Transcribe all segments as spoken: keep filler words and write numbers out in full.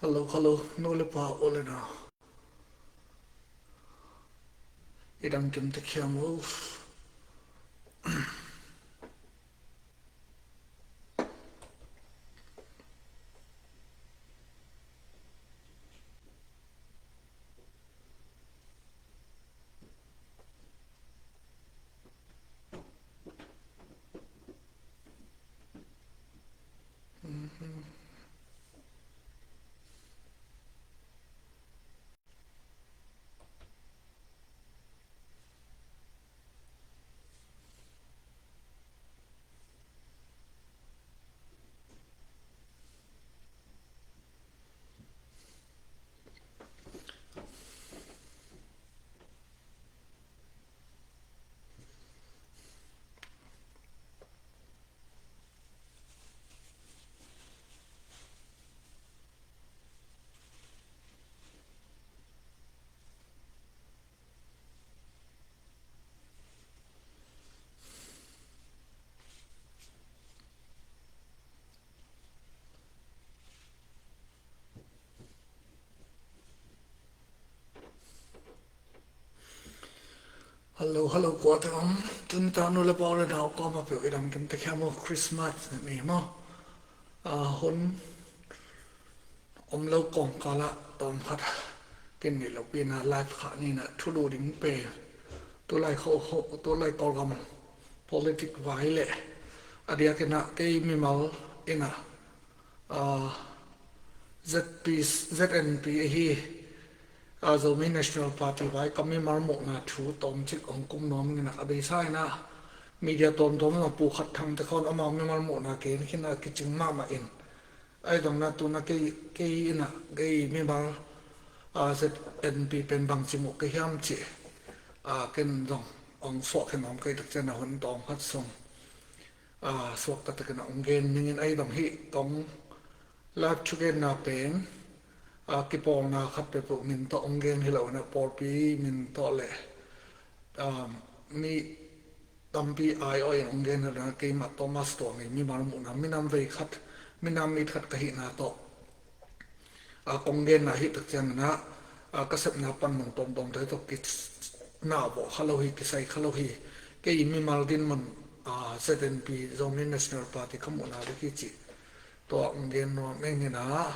Hello, hello, nu le pa, u le nau. I dam kim tek hiam o. Hello, hello, kua te om. Tuni ta nu le pa, u le nau, kua mah peuh i dam kim tek hiam o, Christmas ni maw. A, hun om lo kawngkal ah tawm khat kin nih lopi na live khah ni na thulu ding pen. Tulai kho, kho, tulai Kawlgam politic vai le a diakin ah kei mimal in ah, a, Z P, Z N P ahi, a, Zomi National Party vai ka mimal muhna thu tawmcik hong kum nuam ing in ah, a beisa in ah media tuamtuam in ah Pu Khat Thang te khawng amau mimal muhna gen khin a kicing mahmah in. Ahi zongin ah tuna kei, kei in ah kei mimal, a, Z N P pen bangci muh ka hiam cih, a, ken zong hong suah khin nuam kei tak ciang a hun tawm khat sung, a, suakta takin ah hong gen ning in, ahi zong hih kong live thugenna pen, a, kipawlna khat peuhpeuh min tawh hong gen hi lo in ah pawlpi min tawh le, a, mi tampi ai-awh in hong gen hi lo in ah keimah Thomas Tuang i mimal muhna, minam vei khat, minam it khat ka hihna tawh, a, kong genna hi tak ciangin ah, a, ka sepna pan mun tuamtuam te tawh kinah vawh kha lo hi, kisai kha lo hi. Kei mimal dinmun, a, Z N P, Zomi National Party ka muhna ding hi cih tua hong gen nuam ing in ah,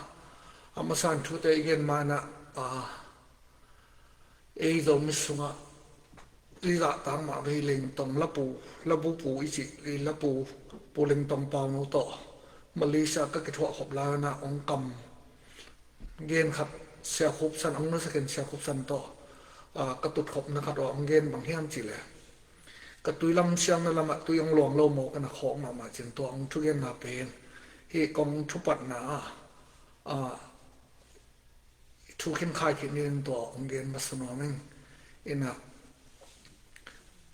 a masa in thute i gen ma in ah, a, ei Zomi sungah i zahtak mah vei Lengtong Lapu, Labu Pu i cih, i Lapu, Pu Lengtong Pauno tawh Malaysia ka kithuah khop lai in ah hong kam gen khat, Sia Khup San, hong nusia khin Sia Khup San tawh, a, ka tut khopna khat uh hong gen bang hiam cih leh, ka tui lam siamna lamah tui hong luang lo mawk in ah khawk mahmah cin tua hong thugenna pen hih kong thupatna ah, a, thu khin khai khin ni in tua hong gen masa nuam ing in ah,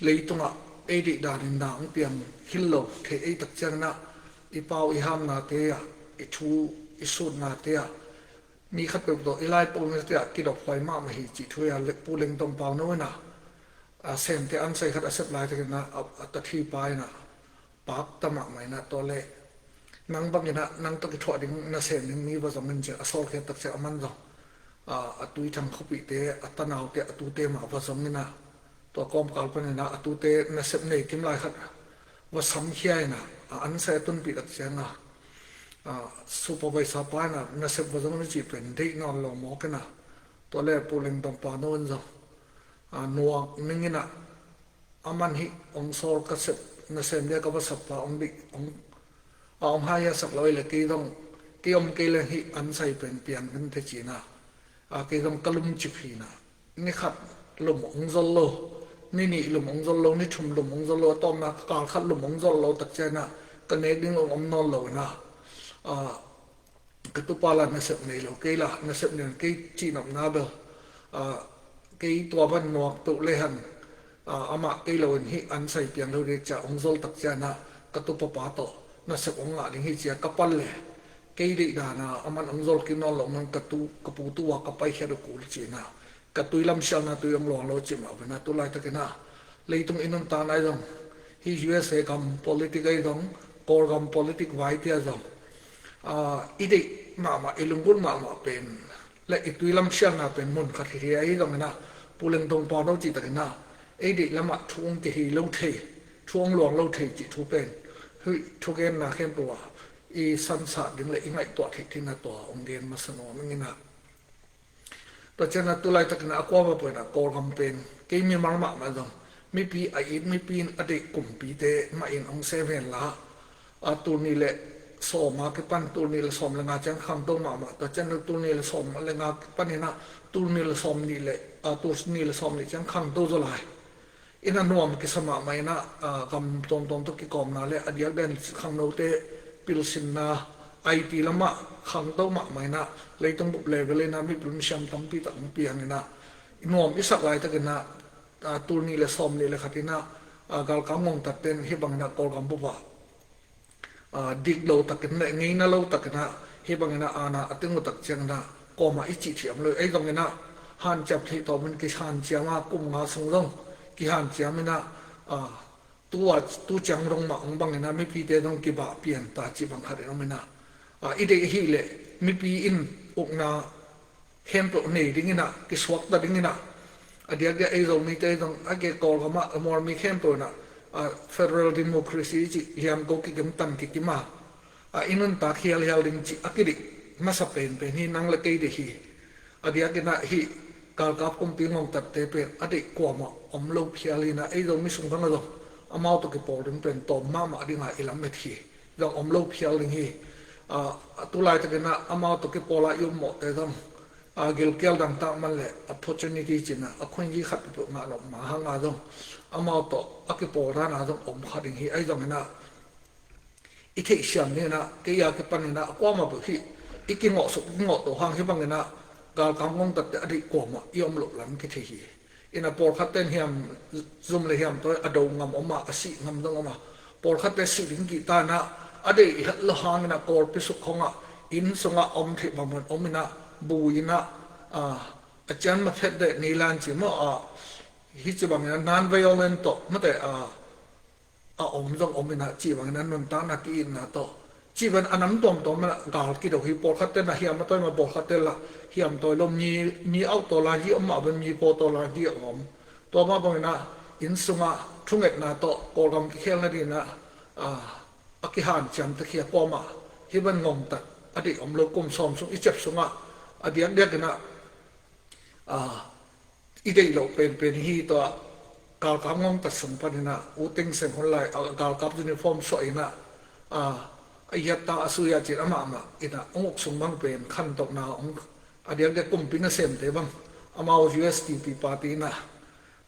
leitungah ei deih dan in na hong piang hil lo thei ei tak ciangin ah i pau i hamnate ah, i thu i sutnate ah mi khat peuh tawh i laipolnate ah kidophuai mahmah hi cih thu a, Pu Lengtong Pauno in ah, a, semte ansai khat a sep laitakin ah, a, a tathi pa in ah pakta mahmah in ah, tua leh nang bangin ah nang tawh kithuah ding nasem ding mi va zong in cin a sawlkhiat tak ciang a man zong, a, a tui thang khuapihte, a tanaute, a tute mah va zong in ah, tua kawmkal panin ah a tute nasep nei kim lai khat va samkhia in ah, a ansai a tunpih tak ciang a, a, supervisor pa in ah nasep va zong in cih pen deih nawn lo mawk in ah, tua leh Pu Lengtong Pauno in zong, a, nuak ning in ah, a man hih hong sawl ka sep, nasem dia ka va sap pa hong deih, hong, a, hong haisak lo hi leh kei zong, kei om kei leng hih ansai pen piang khin teh cin ah, a, kei zong ka lumcip hi in ah, ni khat lum hong zol lo, ni nih lum hong zol lo, ni thum lum hong zol lo, a tawpna kal khat lum hong zol lo tak ciang ah ka nek ding hong om nawn lo in ah, a, ka tupa la nasep nei lo, kei la nasep nei lo, kei cihnopna bel, a, kei tua van nuak peuh lehang, a, amah kei lo in hih ansai piang lo ding ci a hong zol tak ciang ah ka tupa pa tawh nasep hong ngah ding hi ci a ka pan leh, kei deih dan a, a man hong zol kik nawn lo man ka tu, ka pu tu a ka paikhiat uh kul cin ah, ka tui lamsialna tui hong luang lo cih mah bangin ah tu laitakin ah leitung i nuntakna ahi zong, hih U S A gam politic ahi zong, Kawlgam politic vai te ah zong, I deih mahmah, i lunggulh mahmah pen le i tui lam sialna pen mun khat hi hi. Ahi zongin ah Pu Leng Thong Pau no cih takin ah ei deih lamah thu hong kihei lo thei, thu hong luang lo thei cih thu pen hih thugenna khempeuh ah i sansah ding le i ngaihtuah theih dingin ah tua hong gen masa nuam ing in ah. Tua ciangin ah tu laitakin ah a kuamah peuh in ah Kawlgam pen kei mimal mahmah zong mipi a it, mipi in a deih kumpite mah in hong sem hen la, a tul nih le sawm a kipan tul nih le sawm le nga ciang khangto mahmah. Tua ciangin ah tul nih le sawm le nga kipan in ah tul nih le sawm nih le, a, tul nih le sawm nih ciang khangto zaw lai. In ah nuam kisa mahmah in ah, a, gam tuamtuam tawh kikawmna le a diakdiakin khangnote pilsinna, I T lamah khangto mahmah in ah leitung bup level in ah mipil misiam tampi tak hong piang in ah i nuam i sak laitakin ah, a, tul nih le sawm nih le khat in ah, a, galkap ngongtatte in hih bangin ah Kawlgam bup ah a, dik lo takin le ngeina lo takin ah hih bangin ah aana a teng uh tak ciangin ah kuamah i cih theih om lo. Ahi zongin ah hanciam theih tawpin kihanciam a, kum nga sung zong kihanciam in ah, a, tu a, tu ciang dong mah hong bangin ah mipite zong kibah pian ta cih bang khat in om in ah, a, i deih ahih leh mipi in ukna khempeuh nei dingin ah, kisuakta dingin ah, a diakdiak ei Zomite zong a ke Kawlgam ah a mualmi khempeuh in ah, a, federal democracy cih lianko kikim tan kikim a, a, i nuntak hialhial ding cih a kideih masa penpen hi. Nang le kei deih hi. A diakin ah hih galkap kumpi ngongtatte pen a deih kuamah om lo phial in ah ei Zomi sung bang ah zong amau tawh kipawl ding pen tawm mahmah ding a i lamet hi. Zong om lo phial ding hi. A, tu laitakin ah amau tawh kipawl a i ummawhte zong, a, gilkial dangtak man le opportunity cih in ah a khuazi khat peuhpeuh ngah nop mah hang a zong amau tawh a kipawl dan a zong om kha ding hi. Ahi zongin ah i theihsiam dingin ah kei a kipanin ah a kuamah peuh hih i kingawhsuk i kingawhto hang hih bangin ah galkap ngongtatte a deih kuamah i om loh lam kithei hi. In ah pawlkhatte in hiam zum le hiam tawi a do ngam om a, a sih ngam zong om a, pawlkhatte sih ding kihta in ah a deih i het lo hangin ah Kawlpi suk khong ah inn sungah om theih bangmah om in ah bu in ah, a, a cian ma phet deh ni lan ci maw, a, hih ci bangin ah non-violent tawh mate, a, a om zong om in ah cih bangin ah nuntakna ki-itna tawh cih bangin a nam tuamtuam in ah gal kido hi. Pawlkhatte in ah hiam a tawi mah, pawlkhatte lah hiam tawi lo, mi, mi auh tawlan hi om mah bangin mi paw tawlan hi a om. Tua mah bangin ah inn sungah thungetna tawh Kawlgam kikhel nadingin ah, a, a kihanciam tek hi. A kuamah hih bang ngongtat a deih om lo, kum sawm sung i ciap sungah a diakdiakin ah, a, i deih loh penpen hi. Tua galkap ngongtat sung panin ah U Thein Sein hun lai, a, galkap uniform suah in ah, a, a hiatta a suia cin amahmah in ah hong uk sung bang pen khantohna hong, a diakdiak kumpi nasemte bang amau U S D P party in ah,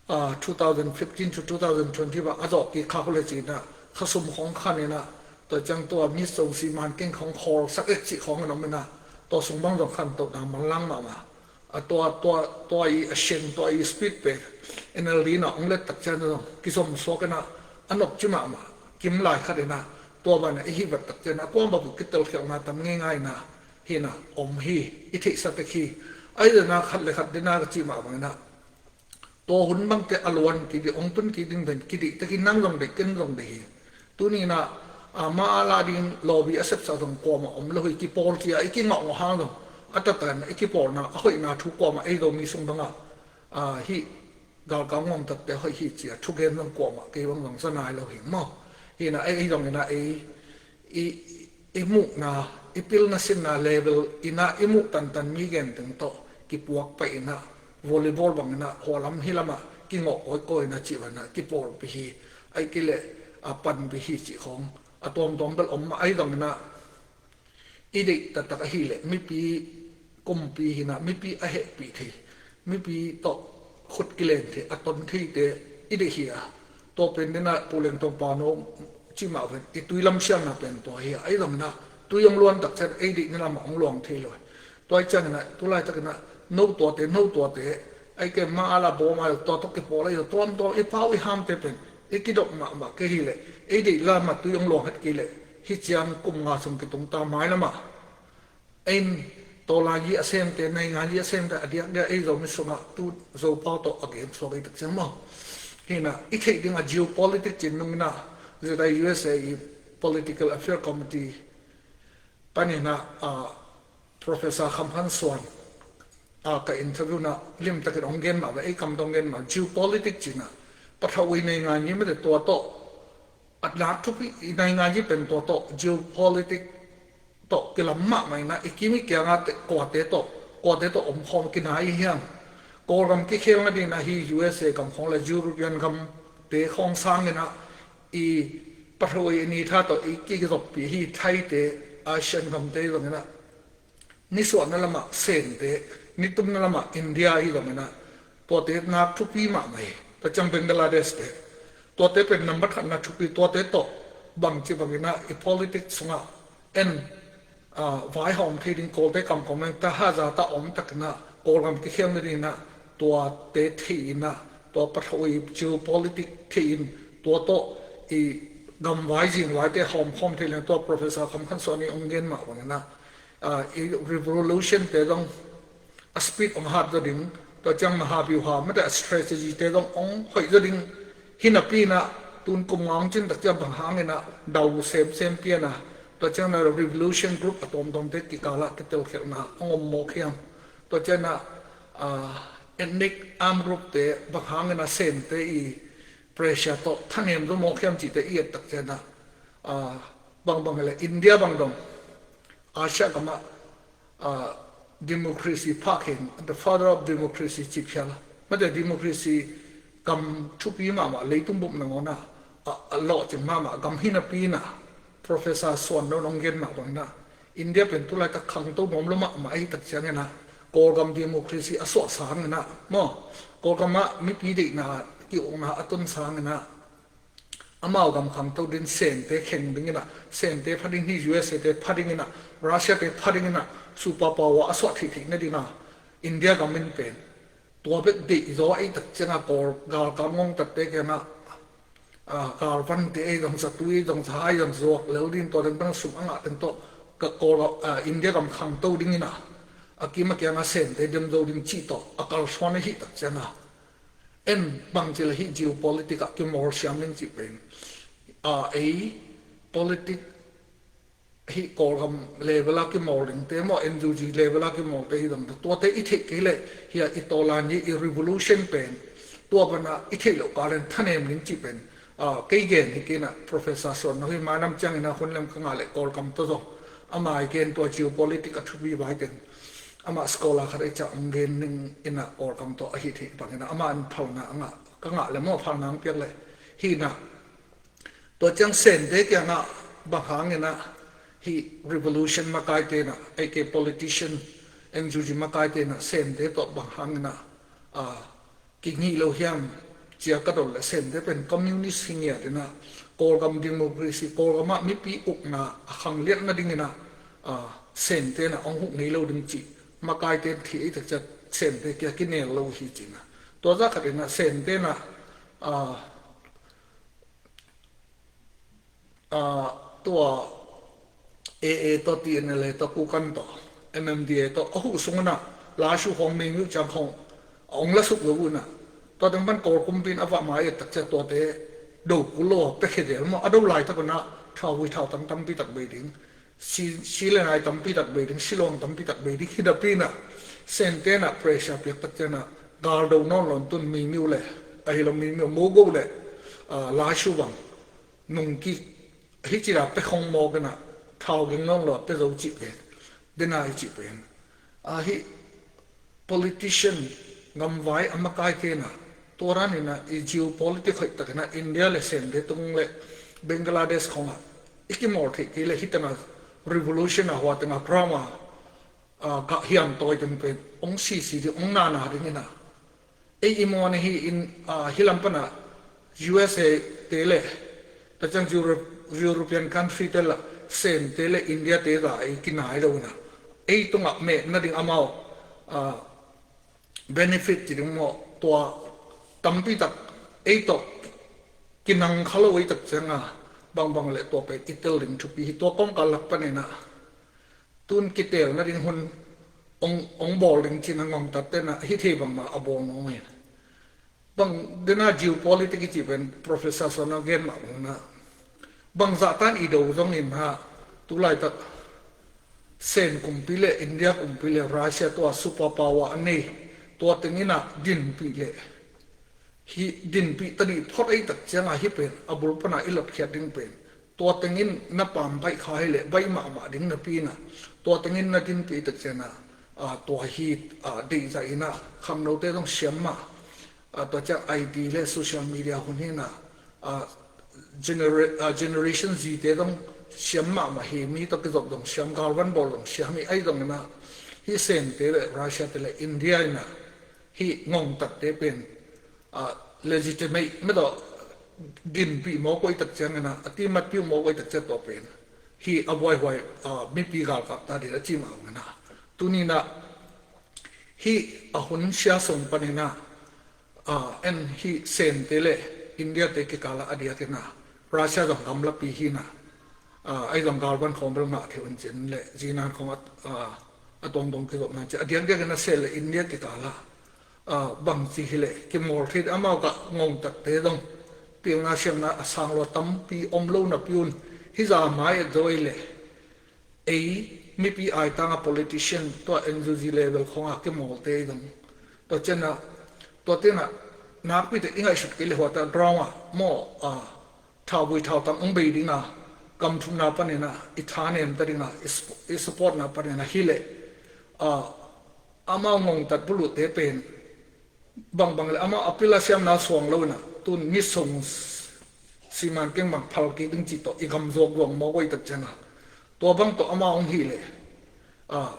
a, two thousand fifteen to two thousand twenty bang a zawh kik khak uh le cin ah khasum khong khan in ah, tua ciang tua mi sung si man keng khong khawlsak ek cih khong in om in ah, tua sung bang zong khantohna manlang mahmah. A tua, tua, tua i a siang, tua i speed pen N L D in ah hong let tak ciang zong kizom suak in ah a nopci mahmah. Kim lai khat in ah tua bang in ah i hih vat tak ciang a kuamah peuh kitelkhialhna tam ngeingai in ah hi in ah om hi, i theihsa tek hi. Ahi zongin ah khat le khat ding ah ka cih mah bangin ah tua hun bangte a luan kik ding, hong tun kik ding pen kideih tek hi. Nang zong deih, ken zong deih hi. Tuni in ah, a, ma a la ding lobby a sepsa zong kuamah om lo hi. Kipawl ci a i kingawhngawh hang zong a taktak in ah i kipawlna a hoihna thu kuamah ei Zomi sung bangah, a, hih galkap ngongtatte hoih hi ci a thugen zong kuamah kei bang zong za nai lo hi maw. Hi in ah ei, ei zongin ah ei i, i muhna, i pilna sinna level in ah i muh tantan mi genteng tawh kipuak paih in ah volleyball bangin ah hua lam hi lamah kingawh kawikawi in ah cih bangin ah kipawlpih hi. Ahih kei leh a panpih hi cih khong a tuamtuam bel om mah. Ahi zongin ah i deih taktak ahih leh mipi kumpi hi in ah mipi a hehpih thei, mipi tawh khut kilen thei, a ton theite i deih hi a. Tua pen ding ah Pu Leng Thong Pau no cih mah pen i tui lam sialna pen tua hi a. Ahi zongin ah tui hong luan tak ciang ei deih ni lamah hong luang thei lo hi. Tua ahih ciangin ah tu laitakin ah no tuate, no tuate, ahih kei leh ma a la bawm a, tua tawh kipawl a, tuamtuam i pau i hamte pen i kidop mahmah kei hi leh ei deih lamah tui hong luang het kei leh hih ciang kum nga sung kitung ta mai lamah ei tawlan hi a semte, naingan hi a semte a diakdiak ei Zomi sungah tu Zopau tawh a gen suak ei tak ciang maw. Hi in ah i theih ding a geopolitics cih nung in ah zeta U S A i Political Affair Committee Paninah, ah, Professor Kham Khan Suan, ah, ka interview na limtakin hong gen mah, ei kam dong gen mah, geopolitics cinah, pathaui nei ngai ni mete tua tawh, a nak thupi i nei ngai ni pen tua tawh, geopolitics tawh kilam mahmah inah, i kim i kiangah kuate tawh, kuate tawh om khawm kinai i hiam. Kawlgam kikhel nadinah hi U S A gam khawng le European gamte khawng sanginah, i pathaui i ni tha tawh i kizoppi hi Thaite, Asian gamte zonginah, nisuahna lamah Sente, nitumna lamah India hi zonginah, tuate nak thupi mahmah hi. Tua ciang Bangladesh te, tuate pen nambat khatna thupi, tuate tawh bangci banginah i politics sungah en, ah, vaihawm thei ding, Kawlte kam kawm leng ta haza ta om takinah Kawlgam kikhel nadinginah, tuate thei inah, tua pathaui geopolitics thei in, tua tawh i gamvai zingvaite hawmkhawm thei leng, tua Professor Kham Khan Suan i hong gen mah banginah, ah, i revolution te zong a speed hong hat zaw ding, tua ciang mahabiuha mate a strategy te zong hong hoih zaw ding, hi napi inah tun kum nga hong cin tak ciang bang hanginah dau semsem pianah, tua ciang na revolution group a tuamtuamte kikalah kitelkhelhna hong om mawk hiam. Tua cianah, ah, ethnic arm group te bang hanginah Sente i pressure tawh thanem zaw mawk hiam cihte i et tak cianah, ah, bangbang le India bang dong, Asia gamah, ah, democracy phak hin, the father of democracy ciphial. Mate democracy gam thupi mahmah leitung bup nangawnah, a, a lawhcing mahmah gam hi napi inah, Professor Suan lo nong gen mah banginah, India pen tulaitak khangto nuam lo mahmah ahi tak cianginah, Kawlgam democracy a suah sanginah maw, Kawlgamah mipi deihna kiukna a tun sanginah, amau gam khangto din Sente kheng dinginah, Sente pha ding hi, U S A te pha dinginah, Russia te pha dinginah, superpower a suah theihtheih nadinga India gam in pen tua bek deih zaw ahi tak ciangah Kawl galkap ngongtatte kiangah, ah, galvante ei zong zatui ei zong zahai zong zuak lel din, tua ding bang sum a ngah teng tawh ka Kawl, ah, India gam khangto dinginah, a kim a kiangah Sente dem zo ding cih tawh a kalsuan ahi tak ciangah, en bangci le hih geopolitics ah kimawl siam ding cih pen, ah, ei politics hih Kawlgam level a kimawl dingte maw, N U G level a kimawlte hi dong, tuate i theih kei leh hia i tawlan hi i revolution pen tua banah i theih loh kalen thanem ding cih pen, ah, kei gen hi kei inah, Professor Suan lo hi, mainam cianginah hun lem ka ngah leh Kawlgam tawh zong amah i gen, tua geopolitics a thupi vai teng amah scholar khat ei ciah hong gen dinginah Kawlgam tawh ahi theih banginah amah in phalna a ngah, ka ngah le maw, phalna hong piak le hi inah, tua ciang Sente kiangah bang hanginah hih revolution makaite inah, ei kei politician, N U G makaite inah Sente tawh bang hanginah, ah, kingih lo hiam cia ka dot le, Sente pen communist hi ngiat inah, Kawlgam democracy, Kawlgamah mipi ukna a khangliat nadinginah, ah, Sente inah hong huh ngei lo ding cih makaite in thei ei tak ciang Sente kia kinel lo hi cinah. Tua zah khat inah Sente inah, ah, ah, tua A A tawh, T N L A tawh, Kukan tawh, M M D A tawh a huh sunginah laishu khawng, meimiu ciang khawng a hong lasuk lo unah, tua teng pan Kawl kumpi in a vah mai et tak ciang tuate do kul lo a, pia khia zel maw, a do laitak unah thau hui thau tang tampi tak bei ding, si, si le nai tampi tak bei ding, siluang tampi tak bei ding, hi napi inah Sente inah pressure piak tak ciangah gal do nawn lo in tun meimiu le, ahi lo meimiu, mogo le, ah, laishu bang nungkik, hih cih a pia khong mawk inah thau ging nawn lo a pia zo cih pen, dena i cih pen, ah, hih politician gamvai a makaite inah, tua dan inah i geopolitics hoih tak inah India le Sente tung le Bangladesh khongah i kimawl theih kei le, hih tengah revolution a hua tengah ground a, ah, gah hiam tawi teng pen hong sisi ding, hong nana ding inah, ei i muan ahi in, ah, hih lam panah U S A te le, tua ciang Euro-, European country te lah Sente le India te zah ei kinai lo inah, ei tungah meh nading amau, ah, benefit ci ding maw, tua tampi tak ei tawh kinang kha lo ei tak ciangah, bangbang le tua pen i tel ding thupi hi. Tua kawmkal lak paninah tun kitel nading hun hong, hong bawl ding cih a ngongtatte inah hih thei bangmah a bawl nuam hi. Bang dena geopolitics i cih pen Professor Suan a gen mah bangna, bangzah tan i do zongin ha, tulaitak Sen kumpi le India kumpi le Russia tua super power a nei, tua teng in ah dinpih le hi dinpih tadih phot ei tak ciangah hi pen a bul panah i lotkhiat ding pen tua teng in na pam baih kha hi le baih mahmah ding napi in ah tua teng in na dinpih tak ciangah, ah, tua hi, ah, deihzah in ah khangnote zong siam mah, ah, tua ciang I T le social media hun hi in ah, ah, genera-, ah, generation Z te zong siam mahmah hi, mi tawh kizop zong siam, galvan bawl zong siam hi, ahi zongin ah hih Sente le Russia te le India in ah hih ngongtatte pen, ah, legitimate mah tawh dinpih mawk uh ei tak ciangin ah a timatpih uh mawk uh ei tak ciang tua pen hih a buaihuai, ah, mipi galkapte ading a ci mah bangin ah tuni in ah hih a hun sia sung panin ah, ah, en hih Sente le India te kikal ah a diakin ah Russia zong gamlapi hi in ah, ah, ahi zong galvan khawng bel ngah thei un cin le zinan khawng a, ah, a tuamtuam kizopna ci a diakdiakin ah Sen le India kikal ah, ah, bangci hi le kimawl thei, amau ka ngongtatte zong pilna siamna a sang lua tampi om lo napi un hih zah mai et zo ei le ei mipi aitang a politician tua N U G level khawng a kimawlte i dong. Tua ciangin ah, tua teng ah nakpi teh i ngaihsut kei le huate ground ah maw, ah, thauvui thautang hong bei ding a, gam thumna panin ah i thanem ta ding a, i sup-, i supportna panin ah hi le, ah, amau ngongtat buluhte pen bangbang le amau a pil a siamna suang lo in ah tun misong siman keng bang phal kik ding cih tawh i gam zuak zuak mawk uh ei tak ciangin ah tua bang tawh amau hong hi le, ah,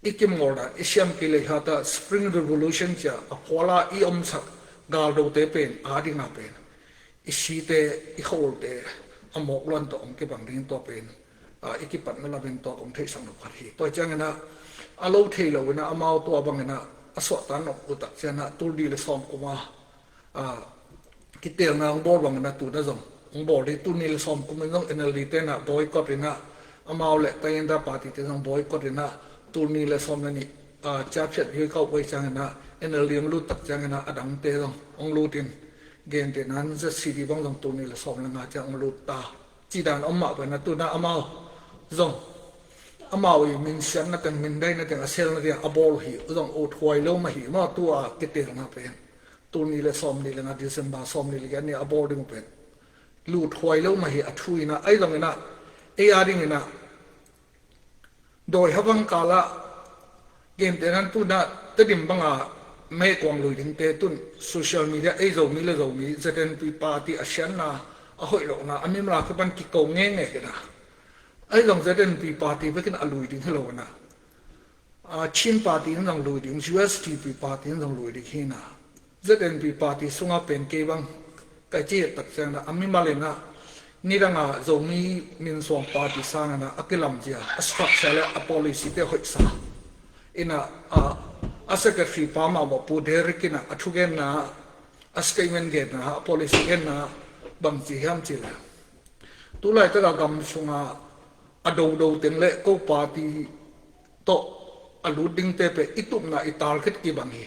i kimawl dan i siam kei le hi ta Spring Revolution ci a a phual a i omsak galdote pen a ding a pen i site i khaulte a mawk luan tawh hong kibang ding tua pen, ah, i kipatna lamen tua kong theihsak nop khat hi. Tua ciangin ah a lo thei lo in ah amau tua bangin ah a suahtak nop uh tak ciangin ah tul nih le sawm kum a, ah, kitelna hong bawl bangin ah tun ah zong hong bawl ding, tul nih le sawm kum in zong N L D te in ah boycott in ah amau le Tayinda party te zong boycott in ah tul nih le sawm le nih, ah, ciaphiat hi kau uh ei ciangin ah N L D hong lut tak ciangin ah a dangte zong hong lut in gentehna in Z C D bang zong tul nih le sawm le nga ciang hong lut ta. Cih dan om mah bangin ah tun ah amau zong amau i minsiatna teng, mindaina teng, a selna teng a bawl uh hi uh zong uthuai lo mah hi maw, tua kitelna pen tul nih le sawm nih le nga December sawm nih le giat ni a bawl ding uh pen luthuai lo mah hi a thu in ah, ahi zongin ah ei a dingin ah dawi ha bang kal ah gentehna in tun ah Tedim bang a meikuang lui dingte tun social media ei Zomi le Zomi Z N P party a sianna a hoih lohna a mimal a kipan kiko ngenge kei in ah ahi zong Z N P party bekin a lui ding hi lo in ah, ah, Chin party in zong lui ding, U S D P party in zong lui ding hi in ah Z N P party sungah pen kei bang ka cih tak ciangin ah a mimal in ah nidang a Zomi minsuang party sangin ah a kilamzia, a structure le a policy te hoihsa in ah, a, a secretary pa mah maw Pu Derek in ah a thugenna, a statement genna, a policy genna bangci hiam cih le tulaitak a gam sungah a dodo teng le ko party tawh a lut dingte pen i tupna i target kibang hi.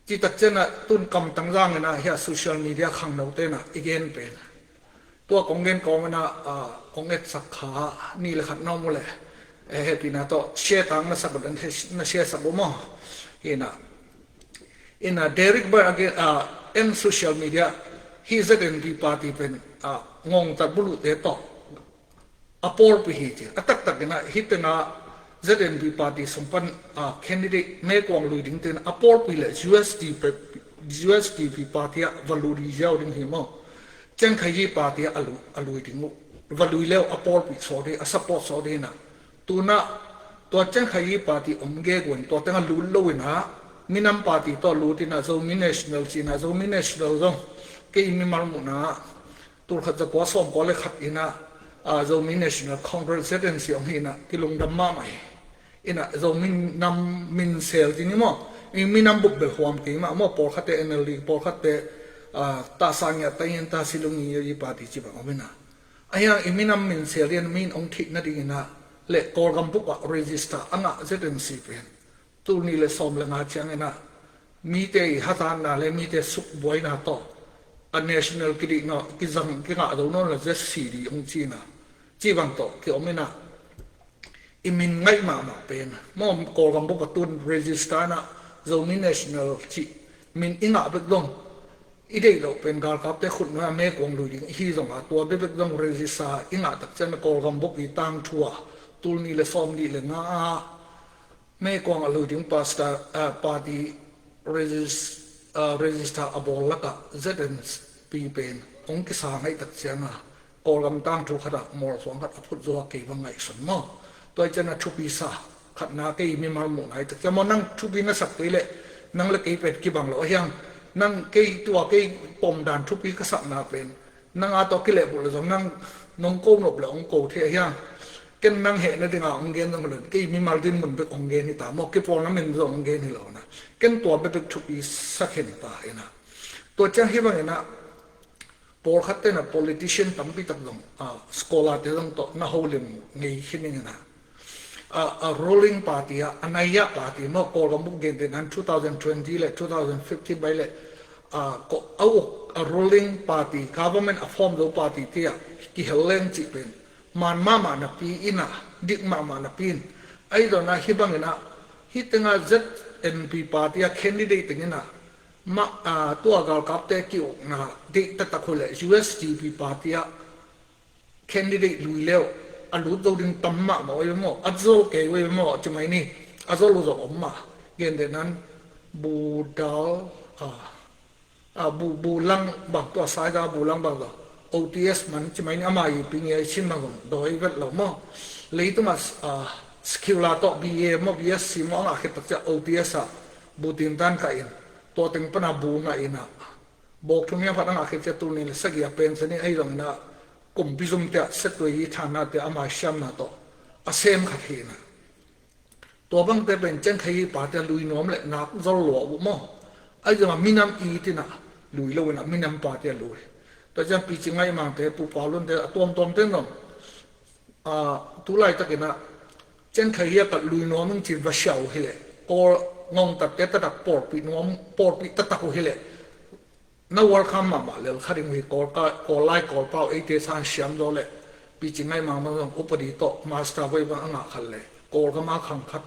Cih tak ciangin ah tun kamtang zangin ah hi a social media khangnote in ah i gen pen tua kong gen kawmin ah, ah, kong etsak kha nih le khat na om uh le, eh, hehpihna tawh share tang na sak uh le na share sak uh maw. Hi in ah, in ah Derek Byrne again, ah, en social media hi Z N P party pen, ah, ngongtat buluhte tawh a pawlpi hi ci. A taktak in ah hih teng ah Z N P party sung pan, ah, candidate meikuang lui dingte in a pawlpi le U S D P, U S D P party ah va lui ziau ding hi maw. Chiang Kai-shek party ah a lui, a lui ding uh. Va lui le uh a pawlpi sawt ding, a support sawt ding in ah. Tun ah tua Chiang Kai-shek party om gegu in tua teng ah lut lo in ah minam party tawh lut in ah Zomi National ci in ah Zomi National zong kei mimal muhna ah tul khat za kua sawm kua le khat in ah, ah, Zomi National Congress Z N C hong hi in ah kilungdam mahmah hi. In ah Zomi nam minsel ci ni maw. I minam bup bel huam kei mah maw, pawlkhatte N L D, pawlkhatte, ah, tahsa ngiat, tayin tahsa lungi i party ci bang om in ah. Ahi hang i minam minsel in min hong theih nading in ah le Kawlgam bup ah register a ngah Z N C pen tul nih le sawm le nga ciangin ah mite i hatna le mite sukbuaina tawh a national kidihna kizang kingah zo nawn lo Z C D hong ci in ah ci bang tawh kiom in ah i min ngaih mahmah pen maw, Kawlgam bup a tun register na Zomi National cih min i ngah bek zong i deih loh pen galkapte khut nuai a mekuang lui ding hi zong a, tua bebek zong register i ngah tak ciang a Kawlgam bup i tangthu a tul nih le sawm nih le nga a mekuang a lui ding pastor, ah, party regis-, ah, register a bawl lakah Z N P pen hong kisa ngaih tak ciang a Kawlgam tangthu khatah mawlsuang khat a phut zo a kei bang ngaihsun maw? Tua i ciang a thupi sa khatna kei mimal muhna i tak ciang maw, nang thupi na sak kei leh nang le kei pen kibang lo a hiang. Nang kei tua kei pom dan thupi ka sakna pen nang a tawh kilehbulh le zong nang nong ko nop le hong ko thei a hiang. Ken nang hehna dinga hong gen zong lo, kei mimal din mun bek hong gen hi ta maw, kei pawlna min zong hong gen hi lo na. Ken tua bebek thupi sa khin ta hi na. Tua ciang hi bangin a pawlkhat ten a politician tampi tak zong, ah, scholar te zong tawh na holim ngei khin ing in a, ah, a ruling party a, a nai a party maw, Kawlgam bup gente nan two thousand twenty le two thousand fifteen bai le, ah, ko-, a uk a ruling party, government a form zo party te a kihel leng cih pen man mahmah napi in a, dik mahmah napi in, ahi zongin a hi bangin a, hi tenga Z N P party a candidate tengin a, mah, ah, tua galkapte ki-ukna deih taktak uh leh U S D P party ah candidate lui le uh a lut zo ding tam mahmah uh hi maw, a zol kei uh hi maw, ci mai ni, a zol uh zong om mah. Gente nan Bu Dal, ah, ah, Bu, Bu Lang bang, tua Saida Bu Lang bang zong O T S man ci mai ni, ama i ping i a i chin bang zong dawi vet lo maw. Leitung ah, ah, secular tawh B A maw, B S C maw a ngah khit tak ciang O T S ah Bu Tin Tan kah in, tua teng pana bu ngah in a, bawk thum hiam khat a ngah khit ciang tul nih le sagih a pension in, ahi zongin a kumpi zum te ah setuai i thanna te ama siamna tawh a sem khat hi na. Tua bangte pen Ciang Khai Hi party a lui nuam le nak zol lua uh maw. Ahi zongin a minam it in a lui lo in a minam party a lui. Tua ciang Pi Ci Ngaih Mang te, Pu Pau Lun te, a tuamtuam te zong, ah, tu laitakin a Ciang Khai Hi a ka lui nuam ing ci-in va sia uh hi leh, Kawl ngongtatte taktak pawlpih nuam, pawlpih taktak uh hi leh, na welcome mahmah lel kha ding uh hi. Kawl ka, Kawl lai Kawl pau eite san siam zaw le, Pi Ci Ngaih Mang bang zong upadi tawh master voi bang a ngah khat le, Kawlgam a khang khat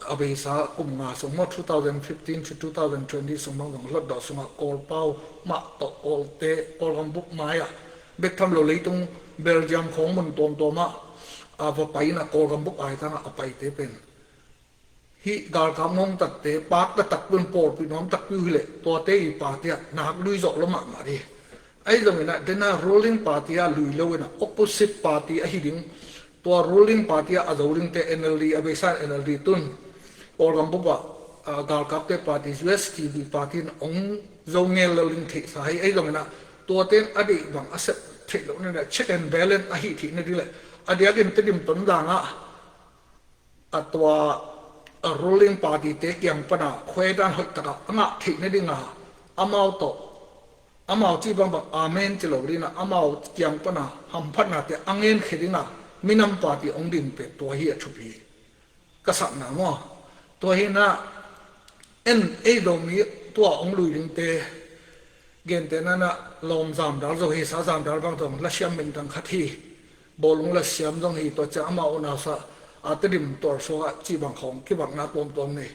a beisa kum nga sung maw, two thousand fifteen to two thousand twenty sung bang zong hlotdawh sungah Kawl pau mah tawh Kawlte, Kawlgam bup mai-ah bek tham lo leitung Belgium khawng mun tuamtuam ah a va pai in a Kawlgam bup aitang ah a paite pen hih galkap ngongtatte pak taktak pun pawlpih nuam takpi uh hi leh tuate i party ah nak lui zawh lo mahmah dih. Ahi zongin a dena ruling party ah lui lo in a opposite party ahi ding, tua ruling party ah a zo dingte N L D a beisa in N L D tun Kawlgam bup ah, ah, galkapte party U S D P party in hong zo ngel lo ding theihsa hi. Ahi zongin a tuate in a deih bang a sep theih loh na ding a check and balance ahi theih na ding le a diakin Tedim Tonzang ah a tua, a ruling party te kiang pana khuaidan hoih taka a ngah theih na dinga amau tawh, amau cih bangbang amen ci lo dina amau kiang pana hamphatnate a ngenkhia dinga minam party hong ding pen tua hi a thupi ka sakna maw. Tua hi na en ei lo mi tua hong lui dingte gente nana lawm zamdal zo hi, sa zamdal bang zong lasiam mintang khat hi. Bawlung lasiam zong hi, tua ciang amah unausa a Tedim tualsuak ah cih bang khawng kibakna tuamtuam nei.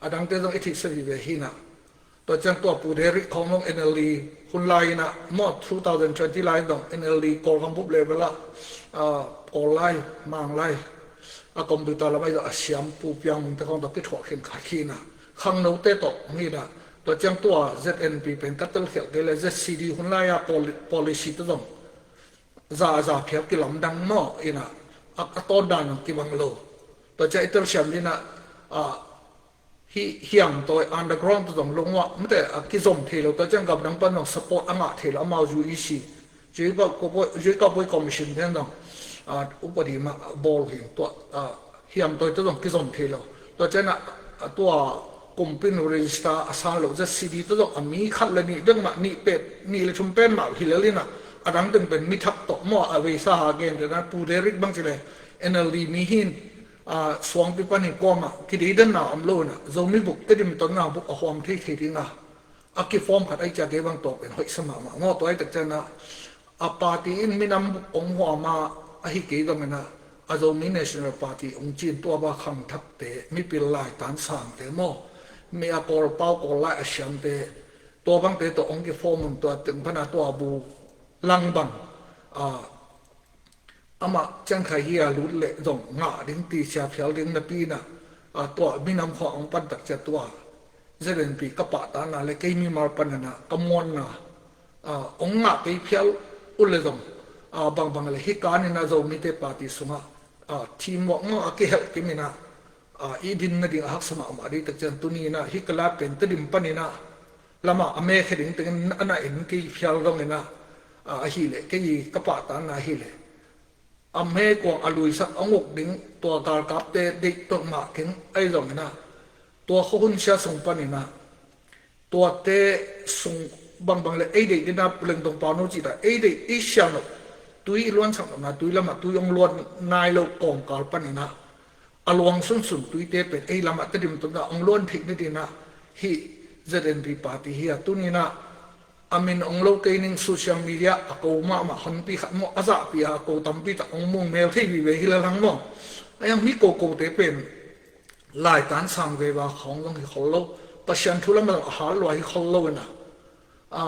A dangte zong i theihsa vive hi na. Tua ciang tua Pu Derek khawng zong N L D hun lai in a maw, two thousand twenty lai in zong N L D Kawlgam bup level ah, ah, Kawl lai, Mang lai, a computer lam ah i zong a siam Pu Piang Mung te khawng tawh kithuah khin khat hi na. Khangnote tawh hong hi na. Tua ciang tua Z N P pen ka telkhialh kei le Z C D hun lai-a poli-, policy te zong za a za phial kilamdang maw in a, a, a tawndan zong kibang lo. Tua ciang i telsiam dina, a, hih hiamtawi underground te zong lungua mate a kizom thei lo. Tua ciang gamdang pan zong support a ngah thei lo amau U E C Jacob Boy, Jacob Boy Commission te zong, ah, upadi mah bawl hi tua, ah, hiamtawi te zong kizom thei lo. Tua ciang a, ah, tua kumpin register a san lo Z C D te zong a mi khat le nih bek mah, nih pet, nih le thum pen mah hi lel in a, a dang teng pen mi thak tawh maw a veisa ha gen te na Pu Derek bang ci le N L D mi hin, ah, suangpi pan hi kuamah kideidanna om lo in a Zomi buk Tedim Tonna buk a huam thei thei ding a a kifawm khat ahi ciah kei bang tawh pen hoihsa mahmah maw. Tua ahi tak ciangin a, a party in minam buk hong huam a, ahi kei zongin a, a Zomi National Party hong cin tua bang khangthakte, mipil laitan sangte maw, mi a Kawlpau Kawllai a siamte, tua bangte tawh hong kiform un tua teng pana tua bu lang bang, a, amah ciangkhai hi a lut leh zong ngah ding ti sia phial ding napi inah, a, tua minam khua hong pantak cia tua ZNP ka pahtakna le kei mimal paninah ka muanna, a, hong ngah kei phial uh le zong, a, bangbang le hi kaninah Zomite party sungah, a, teamwork maw a kihelh kiminah, a, i din nading a haksa mahmah dih tak cian tuninah hi ka lat pen Tedim paninah lamah a mekhia ding tengin a na en kei phial zonginah, a, ahileh kei ka pahtakna hileh a mekuang a luisak a nguk ding tua galkapte deih tok mah keng ahi zonginah tua khuahun sia sung paninah tuate sung bangbang le ei deih dina lengtong pau no cih ta ei deih ei siam lo tui i luansak nopna tui lamah tui hong luan nai lo kawngkal paninah a luang sunsun tuite pen ei lamah Tedim tawh hong luan theih nadinah hih ZNP party hi a tuninah a min hong lo kei ning social media a ko mahmah honpi khat maw a zahpi a ko tampi tak hong mung mel thei vive hi lalang maw. A yang mi kokote pen laitan sang veva khawng zong hi khol lo, Pasian thu lamah zong a hal lua hi khol lo inah, a,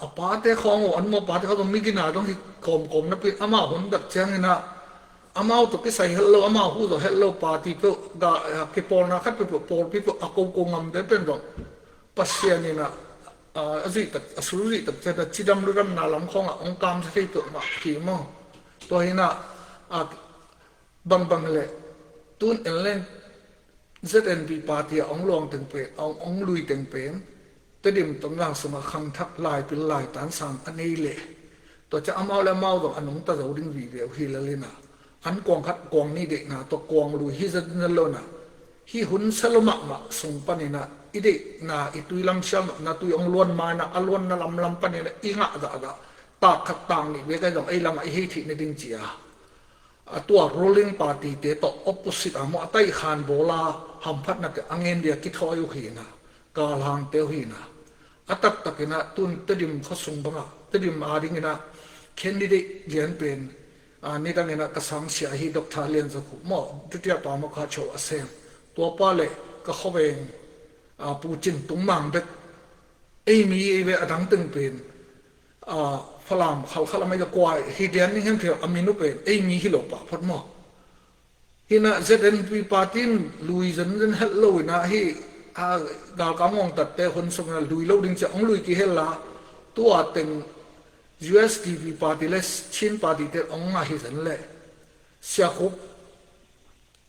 a pate khawng uh an maw pate khawng zong migina zong hi kawmkawm napi amah hun dak cianginah amau tawh kisai helh lo amau hu zawh helh lo party peuh ga, a, kipawlna khat peuh pawlpi peuh a koko ngamte pen zong Pasian inah, a, a zuih tak a sul zuih tak cian a cidam ludamna lam khawngah hong kamsa thei peuh mah khi maw. Tua hinah, a, bangbang le tun en len ZNP party a hong luang teng pen, a hong lui teng pen Tedim Tonzang sungah khangthak laipil laitan sang a nei leh tua ciah amau le amau zong a nungta zo ding vive uh hi lalinah an kuang khat kuang nih deihna tua kuang lui hi zat na lonah hih hun salo mahmah sung paninah i deihna i tui lam sial nopna tui hong luan mainah a luanna lamlam paninah i ngah zahzah tak khat tak nih bek ahi zong ei lamah i hei theih nading cia a tua ruling party te tawh opposite a maw a taihkhan bawla hamphatnate a ngen dia kithawi uh hinah galhangte uh hinah a taktakinah tun Tedim khuasung bangah Tedim a dinginah candidate lian pen, a, nidanginah ka sangsia ahi Doctor Lian Za Khup maw dutia pa maw kha cho a sem tuapa le ka khuaveng, a, Pu Cin Tung Mang bek ei mi ei ve a dang teng pen, a, Falam khalkhal a mai ka kua hi dian ning hem thei a min uh pen ei mi hi lo pah phot maw. Hinah ZNP party in lui zenzen helh lo inah hi, a, galkap ngongtatte hun sungah lui lo ding ciah hong lui kihel la tua teng USDP party le Chin party te hong ngah hi zen leh Sia Khup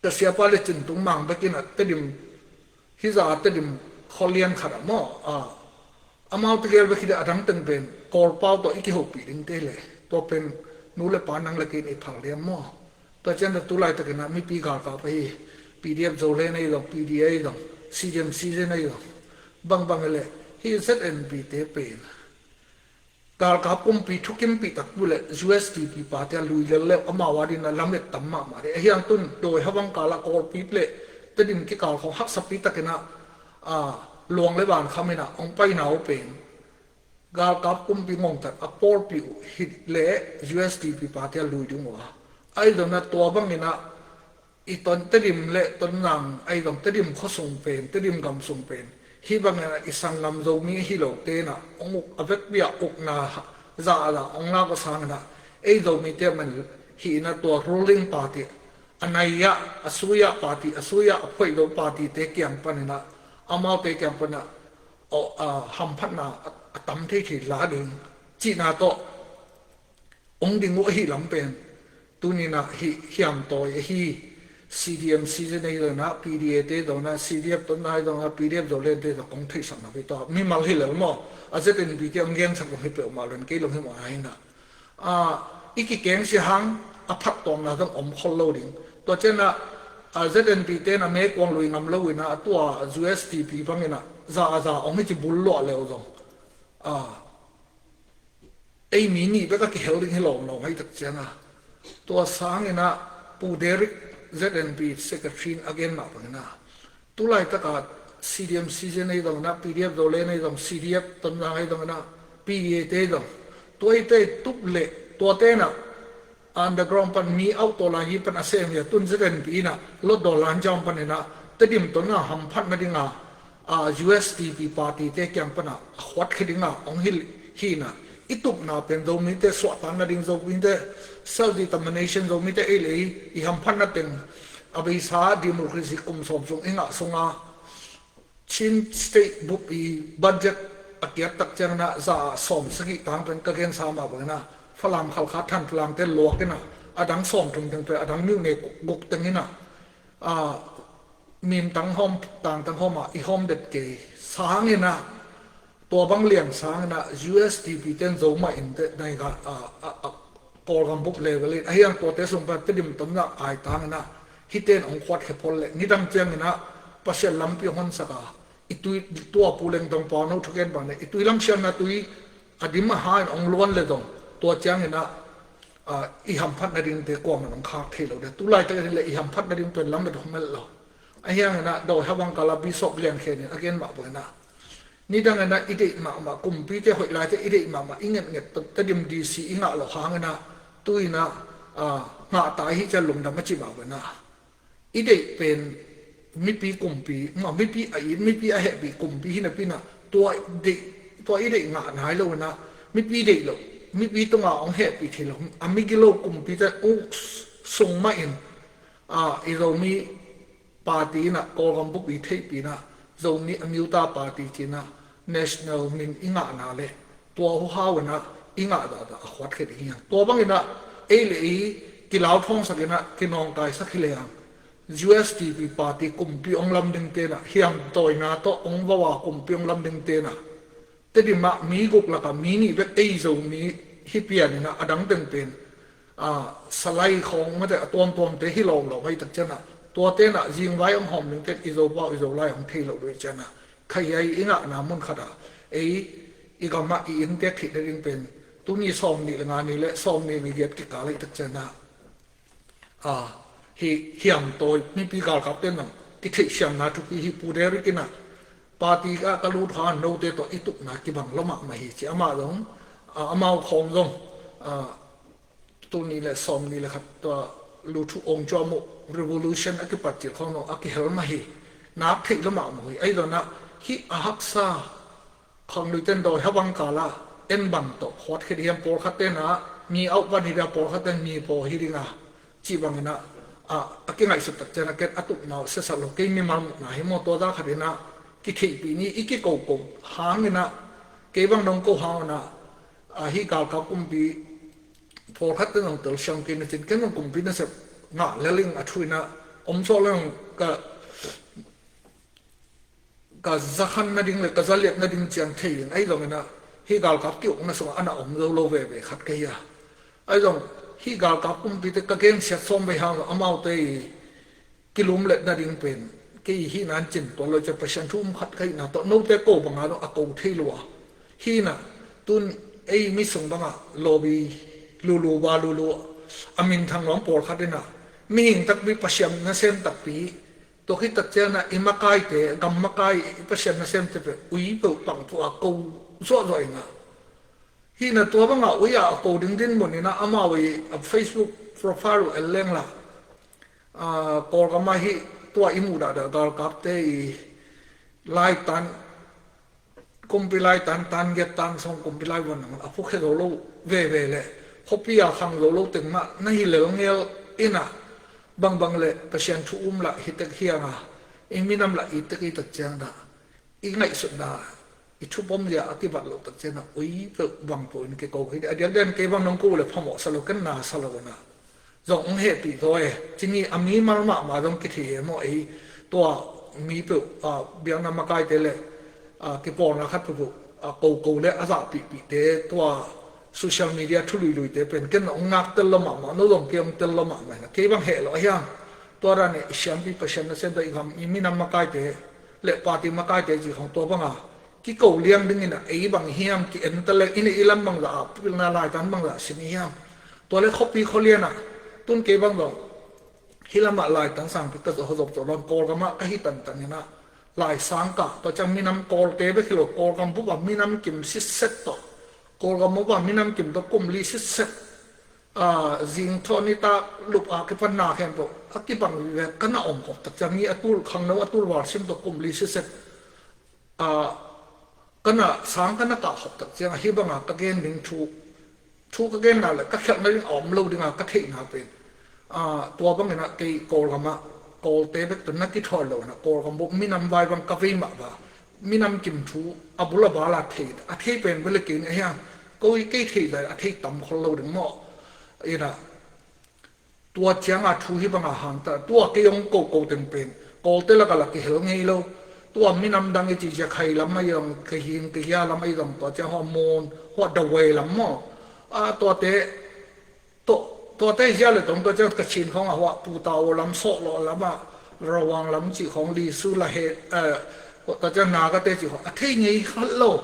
ka siapa le Cin Tung Mang bekinah Tedim hi za a Tedim khualian khat ah maw, a, amau tegel bek hi deh a dang teng pen Kawlpau tawh i kihopih dingte le tua pen nu le pa nang le kei in i phal liam maw. Tua cian tawh tu laitakinah mipi galkap ahi PDF Zoland ahi zong, PDA ahi zong, CDM CDM ahi zong, bangbang le hih ZNP te pen galkap kumpi thukimpih takpu le USDP party a lui lel le amau a dinah lamet tam mahmah deh ahi ang tun dawi havang kalah Kawlpi le Tedim kikal khawng haksapi takinah, a, luang le van khaminah hong paina uh pen galkap kumpi ngongtat a pawlpi uh hih le USDP party a lui ding uh a ahi zonah tua banginah i ton Tedim le Tonzang ahi zong Tedim khuasung pen Tedim gamsung pen hih bangin i sanggam Zomi hi lo tenah hong uk a vekpi ah ukna zahzah hong lak uh sanginah ei Zomite man hih inah tua ruling party a nai ah a sui ah party a sui ah a phoih lo party te kiang paninah amaute kiang paninah, a, hamphatna a, a tam thei thei la ding cihna tawh hong ding uh ahi lam pen tuninah hih hiamtawi ahi CDM CDM ahi zonah PDA te zonah CDF Tonzang ahi zonah PDF Zoland te zong kong theihsakna kei tawh mimal hi lel maw. A ZNP te hong gensak zong hi peuhmah lon kei long hi mawh ahinah, a, i kikengsia hang a phattuamna zong om khol lo ding. Tua cianah, a, ZNP tenah mekuang lui ngam lo inah a tua USDP banginah za a za hong hi ci bul luah leu zong, a, ei mi nih bek a kihel ding hi lawmlawm ahi tak cianga tua sanginah Pu Derek ZNP secretary in a gen mah banginah tu laitaka CDM CDM ahi zonginah PDF Zoland ahi zong CDF Tonzang ahi zonginah PDA te ahi zong tua i tei tup leh tua tenah underground pan mi auh tawh lai hi pan a sem hi a, tun zeren pi inah lot dawl lan jam pan inah Tedim tawh na hamphatna dinga, a, U S D P party te kiang pana a khuat khia dinga hong hilh hi inah, i tupna pen Zomite suahtakna ding, Zomite self determination, Zomite ei le ei i hamphatna teng a beisa democracy kum sawm sung i ngah sunga Chin State bup i budget a kiat tak cianginah za ah sawm sagih tang pen ka gensa mah banginah Falam, Khalkha, Thantlang te luak inah a dang sawm thum teng pen a dang miuh ne guk teng inah, a, Min tang hawm, tang tang hawm ah i hawm det kei sanginah tua bang liang sanginah U S D P ten zo mah in te nai ga, a, a, a, Kawlgam bup level in a hiang tuate sung pan Tedim tawh na ai tanginah hiten hong khuat khia phol le nidang cianginah Pasian lampi hong honsak a, i tui tua Pu Leng Tong Pau no thugen bang le i tui lam sianna tui a dim a ha in hong luan le dong tua cianginah, a, i hamphatna ding te kuaman hong khak thei lo de. Tulaitak in le i hamphatna ding pen lam et hong mel lo. A hianginah dawi habang kala Bishop Lian Khen in a gen mah banginah nidang inah i deih mahmah, kumpite hoih laite i deih mahmah, i ngetnget Tedim D C i ngah loh hanginah tu inah, a, ngah ta hi cian lungdam a ci mah banginah i deih pen mipi kumpi, ma, mipi a it, mipi a hehpih kumpi hi napi inah tua deih, tua i deih ngah nai lo inah mipi deih lo, mipi tunga hong hehpih thei lo a migilo kumpite uk sung mah in, a, i Zomi party inah Kawlgam bup i theihpih inah Zomi Amyotha Party ci inah national min i ngahna le tua huhau inah i ngah dahdah a khuat khia ding hi hang. Tua banginah ei le ei kilauthawngsak inah kinawngkaisak hi le hang. U S D P party kumpi hong lam ding tenah hiam tawina tawh hong vau a kumpi hong lam ding tenah Tedim ah mi guk lakah mi nih bek ei Zomi hi pian inah a dang teng pen, a, Salai khawng mate a tuamtuamte hi lawmlawm ahi tak cianah tua tenah zingvai hong hawm ding ten i Zopau i Zolai hong thei loh duh cianah kha hiai i ngahna mun khatah ei i gamah i inntek theihna ding pen tuni sawm nih le nga ni le sawm nih ni giat kikal ahi tak cianah, a, hi hiam tawi mipi galkapte nang kitheihsiamna thupi hi. Pu Derek inah party ah ka lut hang note tawh i tupna kibang lo mahmah hi ci. Amah zong, a, amau khawng zong, a, tuni le sawm ni le khat tua luthu ong cuam uh revolution a kipat cil khawng zong a kihel mah hi. Nak theih lo mahmah hi. Ahi zonah hih a haksa khangluite dawi habang kala en bang tawh khuat khia ding hiam, pawlkhat tenah mi auh pan hi dia, pawlkhat ten mi paw hi dinga cih banginah, a, a kingaihsut tak cianah ken a tupna uh siasat lo, kei mimal muhna hi maw, tua za khat inah kitheihpih ni i kikoko hanginah kei bang dong ko hanginah, a, hih galkap kumpi pawlkhat ten dong telsiam kei na cin ken dong kumpi nasep ngah lel ing a thu inah om sawh leng ka ka zakhan nading le ka zaliat nading ciang thei in ahi zonginah hih galkap ki-ukna sungah a na om zo lo veve khat ka hi a. Ahi zong hih galkap kumpite ka gensiat sawm vei hang amaute i kilumlet nading pen kei hih nan cin tuan lo cia Pasian thu um khat ka hihna tawh note ko banga dong a ko thei lua. Hih na tun ei mi sung bangah lawbi lulu ba lulu a minthang luang pawlkhat inah mihing takpi, Pasian nasem takpi, tua khit tak cianah i makaite, gam makai, i Pasian nasemte peuh ui peuh pang peuh a ko zuahzuah inah hih na tua bangah ui ah a ko ding dinmun inah amau i, a, Facebook profile uh el leng la, a, Kawlgam ah hih tua i muh dahdah galkapte i laitan kumpi lai tan, tan giat tan sawm kumpi lai vuan nang a phukhia zo lo veve le khuapi a khang zo lo teng mah na hi lel ngel inah bangbang le Pasian thu um lah hi tek hiang a, i minam lah i tek i tak ciang dah i ngaihsutna i thupom zia a kibat loh tak ciang ah ui peuh bang peuh in kiko hi a diakdiak in kei bang nong ko le phamawh sa lo ken na sa lo na zong hong hehpih zaw e. Cini a mimal mahmah zong kithei e maw ei. Tua mi peuh, a, biakna makaite le, a, kipawlna khat peuhpeuh, a, koko le a zahpihpihte tua social media thuluiluite pen ken hong ngaktel lo mahmah, no zong kei hong tel lo mahmah hi na kei bang heh lo a hiang. Tua dan e i siampi Pasian nasem tua i gam i minam makaite le party makaite ci khong tua banga kiko liang dingin a ei bang hiam ki-en ta le i neih i lam bangzah a pilna laitan bangzah sin i hiam. Tua le khuapi khualian ah tun kei bang zong hih lamah laitan sangpi ka zop zop zop lam Kawlgam ah ka hi tantan in ah laisang kah tua ciang minam Kawlte bek hi lo Kawlgam bup ah minam kim sitset tawh Kawlgam bup ah minam kim tawh kum li sitset A, zing thaw nitak lup a kipan na khempeuh a kibang vive. Ka na om khop tak ciang mi a tul khangno a tul val sim tawh kum li sisek, a, ka na sang ka na kah khop tak ciang a hih banga ka gen ding thu, thu ka genna le ka khialhna ding a om lo dinga ka theihna pen, a, tua bangin ah kei Kawlgam ah Kawlte bek tawh na kithawi lo in ah Kawlgam bawh minam vai bang ka vei mah va, minam kim thu a bul a bal a thei, a thei pen bel kei ni a hiang, ko i kei thei lai a thei tam khol lo ding maw? Ina tua cianga thu hi banga hang ta, tua kei hong koko teng pen Kawlte laka la kihel ngei lo. Tua minam dang i ci zia khai lam a i dong, Kahin, Kahia lam a i dong, tua ciang hua Mon, hua Dawei lam maw? A, tuate Tua, tuate zia le tong tua ciang Kachin khawng a hua Pu Tau lam, Sawh Lawh lam a, Rawang lam cih khawng, Lisu, Lahet, eh, tua ciang Nagate cih khawng a thei ngei khat lo.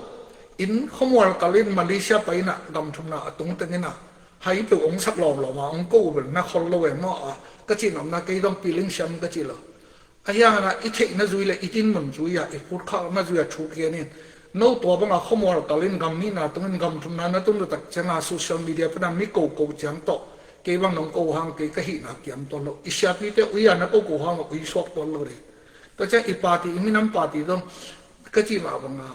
In khuamual kalin Malaysia pai in ah gam thumna a tung teng in ah hai peuh hong sak lawmlawm a hong ko bel na khol lo e maw a, ka cih nopna kei dong piling siam ka cih lo. A hiangin ah i theihna zui le i dinmun zui a i phutkhakna zui a thu kian in, no tua banga khuamual kalin gam nihna tungin gam thumna na tun lutak cianga social media pana mi koko ciang tawh kei bang nong ko hang kei ka hihna kiam tuan lo. I siapite ui a na koko hang a ui suak tuan lo ding. Tua ciang i party, i minam party dong ka cih mah banga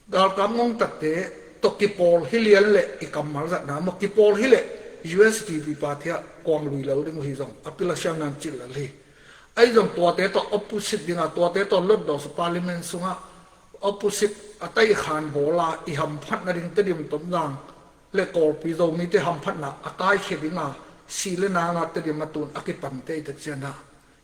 galkap ngongtatte tawh kipawl hi lian le i kammal zatna maw, kipawl hi le U S D P party ah kuang lui lo ding uh hi zong a pil a siam nan cih lel hi. Ahi zong tuate tawh opposite dinga, tuate tawh lotdaw sa parliament sungah opposite a tai khan bawla i hamphatna ding Tedim, Tonzang le Kawlpi Zomite hamphatna a kaikhia dinga si le nanga Tedim a tun a kipante i ta cianah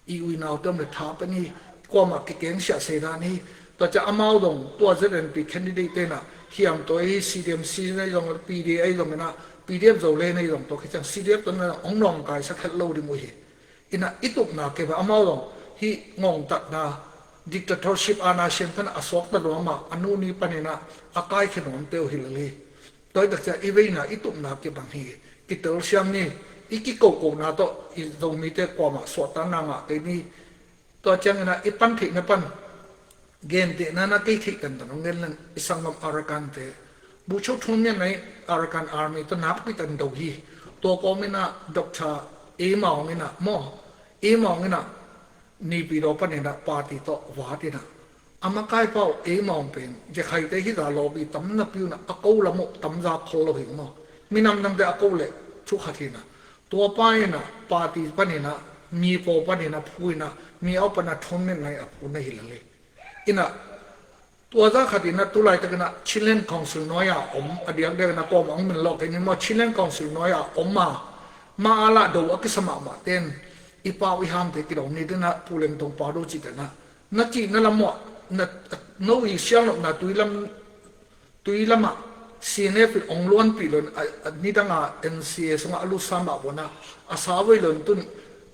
i uinau tam le tha pen hi, kuamah kikeng siah seidan hi. Tua ciah amau zong tua Z N P candidate tenah hiam tua hi, C D M C nei zong, P D A zong inah, P D F Zo le nei zong tua khiciang C D F tua na hong nawngkaisak khelh lo ding uh hi. Inah i tupna kei ba amau zong hih ngongtatna, dictatorship ana sian pan a suakta luama a nuni paninah a kaikhia nuamte uh hi lel hi. Tua hi takcia i veina i tupna kibang hi. Kitel siam ni, i kikokona tawh i Zomite kuamah suahtakna ngah kei ni. Tua ciangina i pan theihna pan gentehna na kei theih tantan hong gen leng i sanggam Arakan te bucho thun mian na i Arakan Army tawh nakpi tan do hi. Tua kawmina Doctor Ema hong ina maw, Ema hong ina Naypyidaw paninah party tawh vatinah a makai pau ei mawng pen zekhaite hita lawpi tam napi unah a ko lam uh tamza khol lo hi maw? Minam dangte a ko leh thukhat hinah tua pa inah party paninah mi paw paninah phu inah mi au pana thunnet nai a phu na hi lale. Inah tua za khat inah tulaitakinah Chinland Council nuai-a om a diakdiakinah kawm a hong min lawk kei ni maw? Chinland Council nuai-a om a ma a lah do a kisa mahmah ten i pau i hamte kidong ni dinah Pu Lem Tong pau do cihtenah na cihna lam uh ah na, no i sianglopna tui lam, tui lamah C N F in ong luanpih lon a, a nidanga N C A sungah a lut sa mah buanah a sa voi lon tun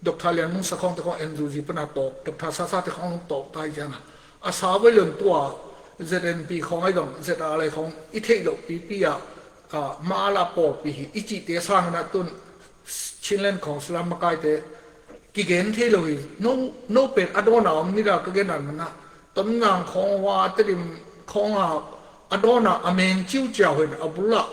Doctor Lian Mung Sa khawngte khawng N U G pana tawk, Doctor Sasate khawng tawk tai ciangah a sa voi lon tua Z N P khawng ahi dong Z R lai khawng i theih loh pipi ah, ah, ma a la pawlpi hi i cihte sanginah tun Chinland Council a makaite kigen thei lo hi. No, no pen a dawn a om nida ka gen dan manah Tonzang khawng hua Tedim khawng a a dawn a a meng ciuciau hin a bul ah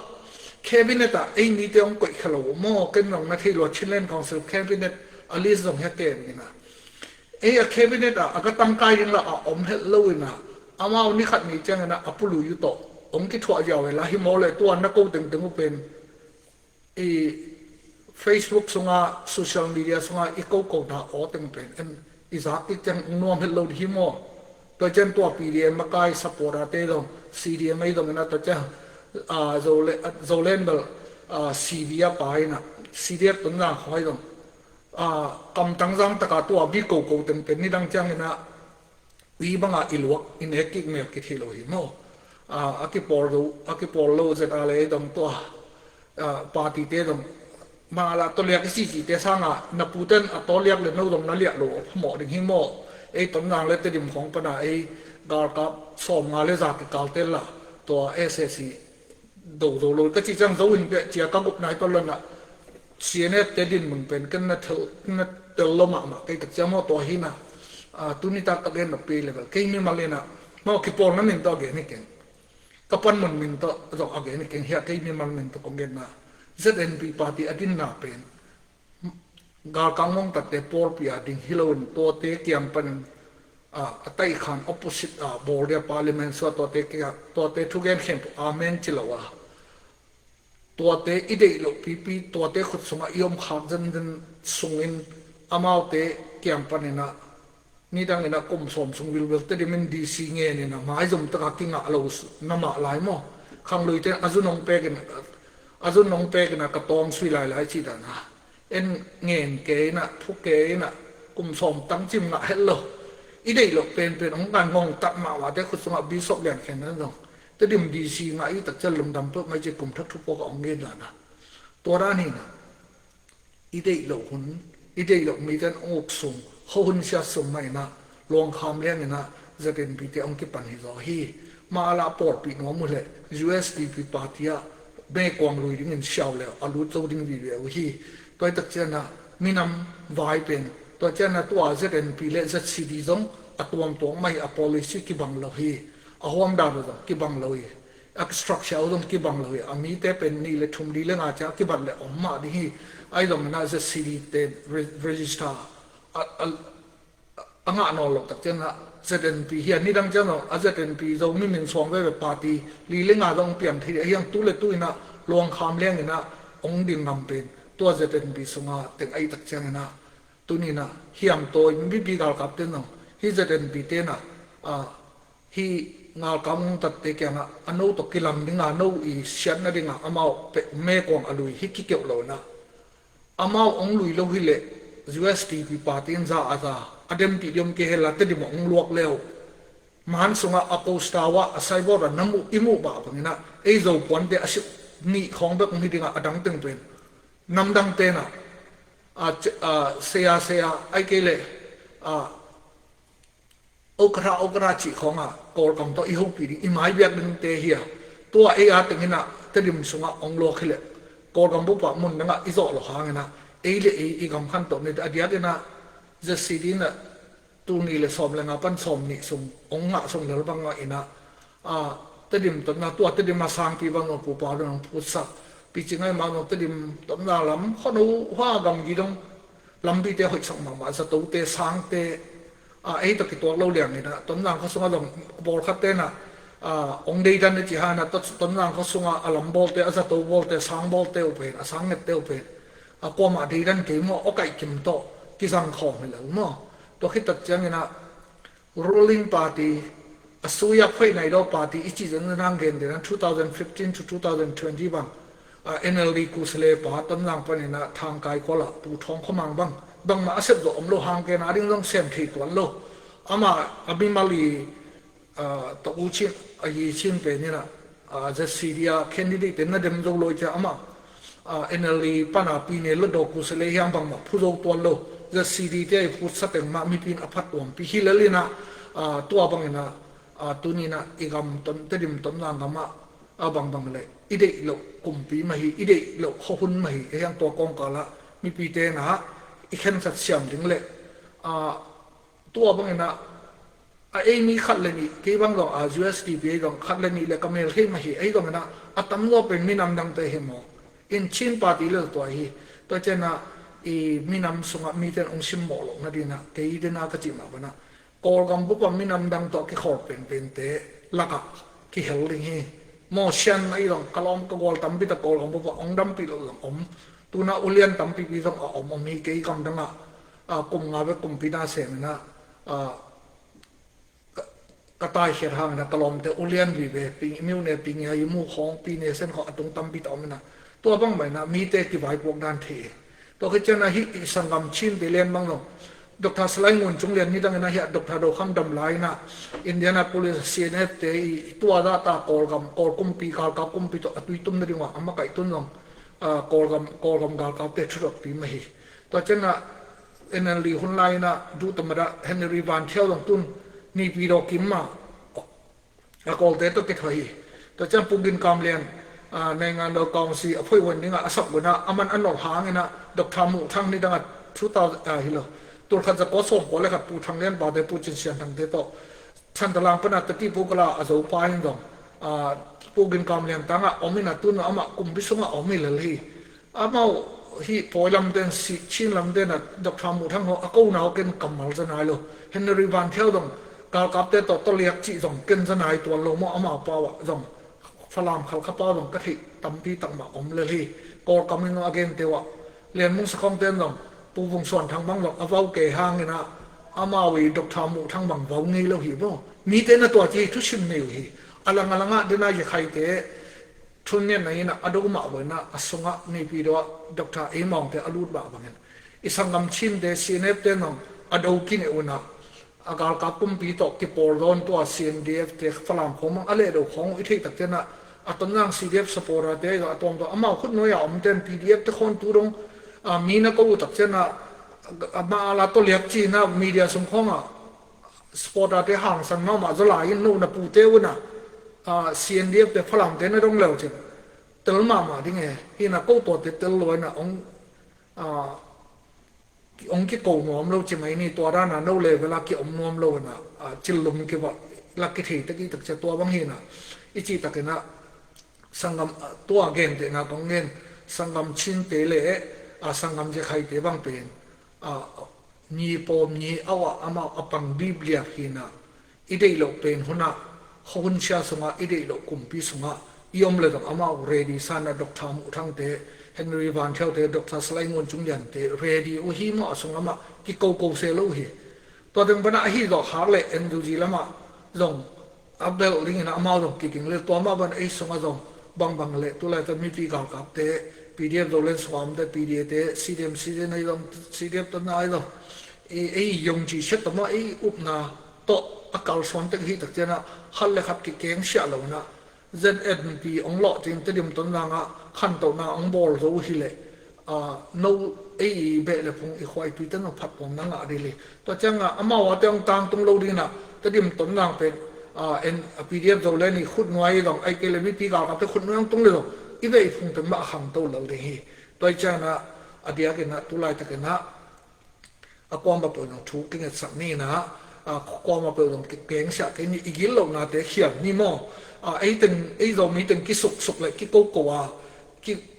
cabinet ah ei mite hong koih kha lo maw? Ken zong na thei lua Chinland Council cabinet a list zong hia ken ina ei a cabinet ah a ka tangkai ding lah a om het lo ina amau ni khat ni ciangina a pului uh tawh hong kithuah ziau hi la hi maw le tua na ko tengteng uh pen i Facebook sunga, social media sunga i kokona aw teng pen en i zak i teng nuam het lo hi maw? Tua cian tua P D M makai supporter te zong, C D M ei zong ina tua cian, ah, Zole-, ah, Zolen bel, ah, C V a pa ina, C D F Tonzang khoi zong, ah, kamtang zang taka tua bi koko teng pen nidang ciang ina, ui banga i luak i nek kik mel kithei lo hi maw? A, a kipawl lo, a kipawl lo zet a le dong tua, a, party te dong ma la tawliak i sisi te sanga na puten a tawliak le no dong na liah lo a phamawh ding hi maw? Ei Tonzang le Tedim khawng pana ei galkap sawmnga le za kikal tel la tua S A C do zo lo ka ci ciang zo in pia cia ka gup nai tawh lona C N F te din mun pen kan na tel, na tel lo mahmah kei tak cia maw tua hi na, a, tuni tak ka gen na pay level kei mimal ina maw kipawlna min tawh a gen hi keng. Ka pan mun min tawh zong a gen hi keng hia kei mimal min tawh kong gen na. Z N P party a dinna pen galkap ngongtatte pawlpi a ding hi loin tuate kiang panin a taikhan opposite a bawl dia parliament sua tuate kiang tuate thugen khempeuh amen ci lo a tuate i deih loh pipi tuate khut sungah i om khak zenzen sungin amaute kiang paninah nidangin a kum sawm sung vilvel Tedim in D C ngenin a maizom taka kingah lo na mah lai maw? Khangluite a zun hong pekin a zun hong pekin a ka tawng sui lailai cih dan a en ngen kei inah phu kei inah kum sawm tang cim ngah het lo. I deih loh penpen hong kan ngongtat mahmahte khut sungah Bishop Lian Khen nan zong Tedim D C ngah i takcian lungdam peuh mai ci kum thak thu pawk a hong gen dan a tua dan hinah i deih loh hun i deih loh mite in hong uk sung khuahun siat sung mah inah luangkham lianginah Z N P te hong kipan hi zaw hi. Mah a lah pawlpih nuam uh leh U S D P party ah mekuang lui dingin siau le a lut zo ding vive uh hi. Tua i takcianah minam vai pen tua cianah tua Z N P le Z C D zong a tuamtuam mah hi a policy kibang lo hi. A huam dan uh zong kibang lo hi. A structure uh zong kibang lo hi. A mite pen nih le thum li le nga ciang a kibat le om mah ding hi. Ahi zongin a Z C D te register a ngah nawn lo tak cianah Z N P hi a nidang ciang zong a Z N P Zomi min suang veve party li le nga zong piang thei dih a hiang tu le tu inah luangkham lianginah ong ding ngam pen tua Z N P sunga teng ahi tak cianginah tuninah hiam tawi mipi galkap ten zong hi Z N P tenah a hih ngalkap ngongtatte kiangah a no tawh kilam dinga no i siatna dingah amau peh mekuang a lui hi kikeuh lo inah amau ong lui lo hileh U S D P party in za a za a demtih diom kei hela Tedim ah ong luak leu man sungah a costa uah a saibawt ah na muh i muh bah banginah ei Zopuante a sih nih khawng bek ong hi dingah a dang teng pen namdang tenah a seia seia ai kei leh a okra okra cih khawngah Kawlgam tawh i hopih ding i maibiak dingte hi a tua ei a tenginah Tedim sungah ong luak hileh Kawlgam bupah mun dangah i zawh lo hanginah ei le ei i gam khan tawh nit a diakinah Z C D inah tuni le sawm le nga pan sawm nih sung ong ngah sung lel bangah inah a Tedim tonna tua Tedim a sangpi bang zong pupa dun ong putsak pici ngai ma zong Tedim tonna lam khuano hua gamgi dong lampite hoihsak mahmah zatote sangte a ei tawh kituak lo lianginah Tonzang khua sungah zong pawlkhat tenah ong deidan i ci hanah Tonzang khua sungah a lam bawlte a zato bawlte sang bawlte uh pen a sang ngette uh pen a kuamah deidan kei maw aw kaihkim tawh kizang khawm hi lo maw? Tua khit tak cianginah ruling party a suiak hoih nai daw party i cih zengzeng hang gen den two thousand fifteen to two thousand twenty bang a N L D kusale pa Tonzang paninah thangkai kualah Pu Thawng Khua Mang bang bangmah a sep zawh om lo hang kena ding zong sem thei tuan lo. Amah a mimal i tawh u chin a hi chin peninah Z C D a candidate na dem zo lo i cia amah N L D pana pine ladaw kusale hiang bangmah phu zo tuan lo. Z C D te i putsa teng mah mipi in a phat tuampi hi lelinah tua banginah tuninah i gam Tedim Tonzang gamah a bangbang le i deih loh kumpi mah hi i deih loh khuahun mah hi. Hiang tua kawngkalah mipi tenah i khensat siam ding le tua banginah a ei mi khat le nih kei bang zong a U S D P ei zong khat le nih le ka mel thei mah hi ei zonginah a tamzaw pen minam dangte hi maw? In Chin party le tua hi. Tua cianah i minam sungah mite in ong simmawh loh nadinah kei dena ka cih mah banah Kawlgam bupa minam dang tawh kikhawl penpente lakah kihel ding hi. Maw sian ahi zong ka lawm ka gual tampi tak Kawlgam bupa ong dampih loh zong om. Tuna ulian tampipi zong a om om hi kei kam dangah kum nga bek kumpi na seminah ka taikhiat hangin a ka lawmte ulian vive ping i miu ne ping i hai i mu khawng pi ne sen khawng a tung tampi ta om inah tua bang mah inah mite kivaipuak dan thei. Tua khit cianah hih i sanggam Chin te lian bang zong Doctor Salai Ngun Cung Lian nidang inah hiah Doctor Do Kham Dam lai inah Indianapolis C N F te i tua zahta Kawlgam Kawl kumpi Kalka kumpi tawh a tuitum nading uh a makaih tun zong Kawlgam Kawlgam galkaute thutakpi mah hi. Tua cianah N L D hun lai inah duh tamadah Henry Van Thiau zong tun nipi daw kim mah a Kawlte tawh kithuah hi. Tua ciang Pu Gin Kam Lian Naingan Lo Kaungsi a phoih huan dingah a sak hunah a man a nolh hanginah Doctor Muh Thang nidangah two thousand hi lo tulkhat zakua sawmkua le khat Pu Thang Lian pate Pu Cin Sian Thangte tawh Santalang pana tati Pu Kala a zo pa in zong Pu Gin Kam Lian tangah om inah tun amah kumpi sungah om hi lel hi. Amau hih pawi lamten, Chin lamten a Doctor Muh Thang haw a ko nau ken kammal za nai lo. Henry Van Thiau zong galkapte tawh tawliak cih zong ken za nai tuan lo maw, amau pau ah zong Falam Khalkha pau zong ka theih tampi tak mah om lel hi. Kawlkam in a gente uh ah Lian Mung Sakhong ten zong Pu Vung Suan Thang bang zong a vau kei hangin ah amau i Doctor Muh Thang bang vau ngei lo hi maw. Mite na tua ci thusim nei uh hi. A lang a langah dena Yakhaite thunniatna in a do mah bawina a sungah Naypyidaw ah Doctor Ei Maung te a lut mah bangin i sanggam Chinte C N F te nong a do kineh una a galkap kumpi tawh kipawl dawn tua C N D F te Falam khawng mang a leh do khawng uh i theih tak cianah a Tonzang C D F supporter te a tuam tawh amau khut nuai a omten P D F te khawn tu dong mi na ko uh tak cianah amah a la tawliak cihna media sung khawngah supporter te hangsan mahmah zaw lai in no na pute una C N D F te Falam te na dong leu cin tel mahmah ding e. Hina ko tuate tel luaina ong ong kiko nuam lo ci mai ni, tua dana no level a ki om nuam lo ina cillum kiva la kithei tak i tak cia tua bang hina i cih takina sanggam tua gentehna kong gen sanggam Chinte le a sanggam Yakhaite bang pen a ni pawm ni au ah amau a pang bibliap hina i deih loh pen hunah hun sia sungah i deih loh kumpi sungah i om le dong amau ready sana Doctor Muh Thangte Henry Van Thiaute Doctor Salai Ngun Cung Liante ready uh hi mah a sung lamah kikoko se lo hi. Tua teng pana ahi zawh khak le N U G lamah zong a belh dingin amau zong kiking le tua mah ban ei sungah zong bangbang le tulai ta mipi galkapte P D F Zoland sungah omte P D A te C D M C D N ai zong C D F tana ai zong ei yong ci siat tawh mah ei upna tawh a kalsuan tek hi tak cianah khat le khat kikeng siah lo inah Z N P ong lawh cin Tedim Tonzang ah khantohna ong bawl zo hi leh no ei i beh le phung i khuaitui te no phatpawm na ngah dih hi. Tua cianga amau ate ong tangtung lo dinah Tedim Tonzang pen P D F Zoland i khutnuai zong ai kei le mipi galkapte khutnuai ong tung le zong i beh i phung pen mah a khangto lo ding hi. Tua i cianah a diakinah tulai takinah a kuama peuh zong thu kingetsak ni inah a kuama peuh zong kikengsiah kei ni i gil lohnate khial ni maw? Ei teng ei Zomi teng kisuksuk le kikoko a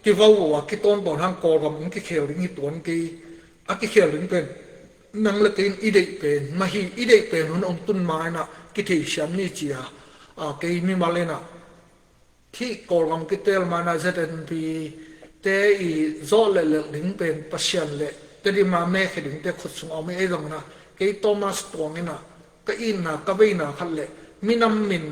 kivauvo a kitawntawn hang Kawlgam ong kikhel ding hi tuan kei. A kikhel ding pen nang le kei in i deih pen mah hi. I deih pen hun ong tun ma inah kitheisiam ni cia kei mimal inah Hih Kawlgam kiteel mana Z N P te i zawh lehlelh ding pen Pasian le Tedim a mekhia dingte khut sung a om hi. Ei zong na kei Thomas Tuang inah ka itna ka veina khat le minam min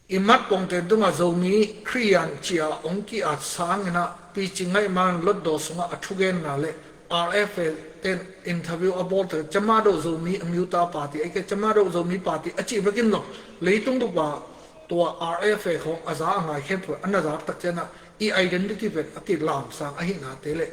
i mat pongte tungah Zomi Khristian cia ong ki-at sanginah pici ngaih man lotdaw sungah a thugenna le R F A ten interview a bawlte Chamado Zomi Amyotha Party ei ke Chamado Zomi Party a cih bekin zong leitung bupa tua R F A khawng a za a ngai khempeuh a na zak tak cianah i identity pen a kilamsang ahihnate le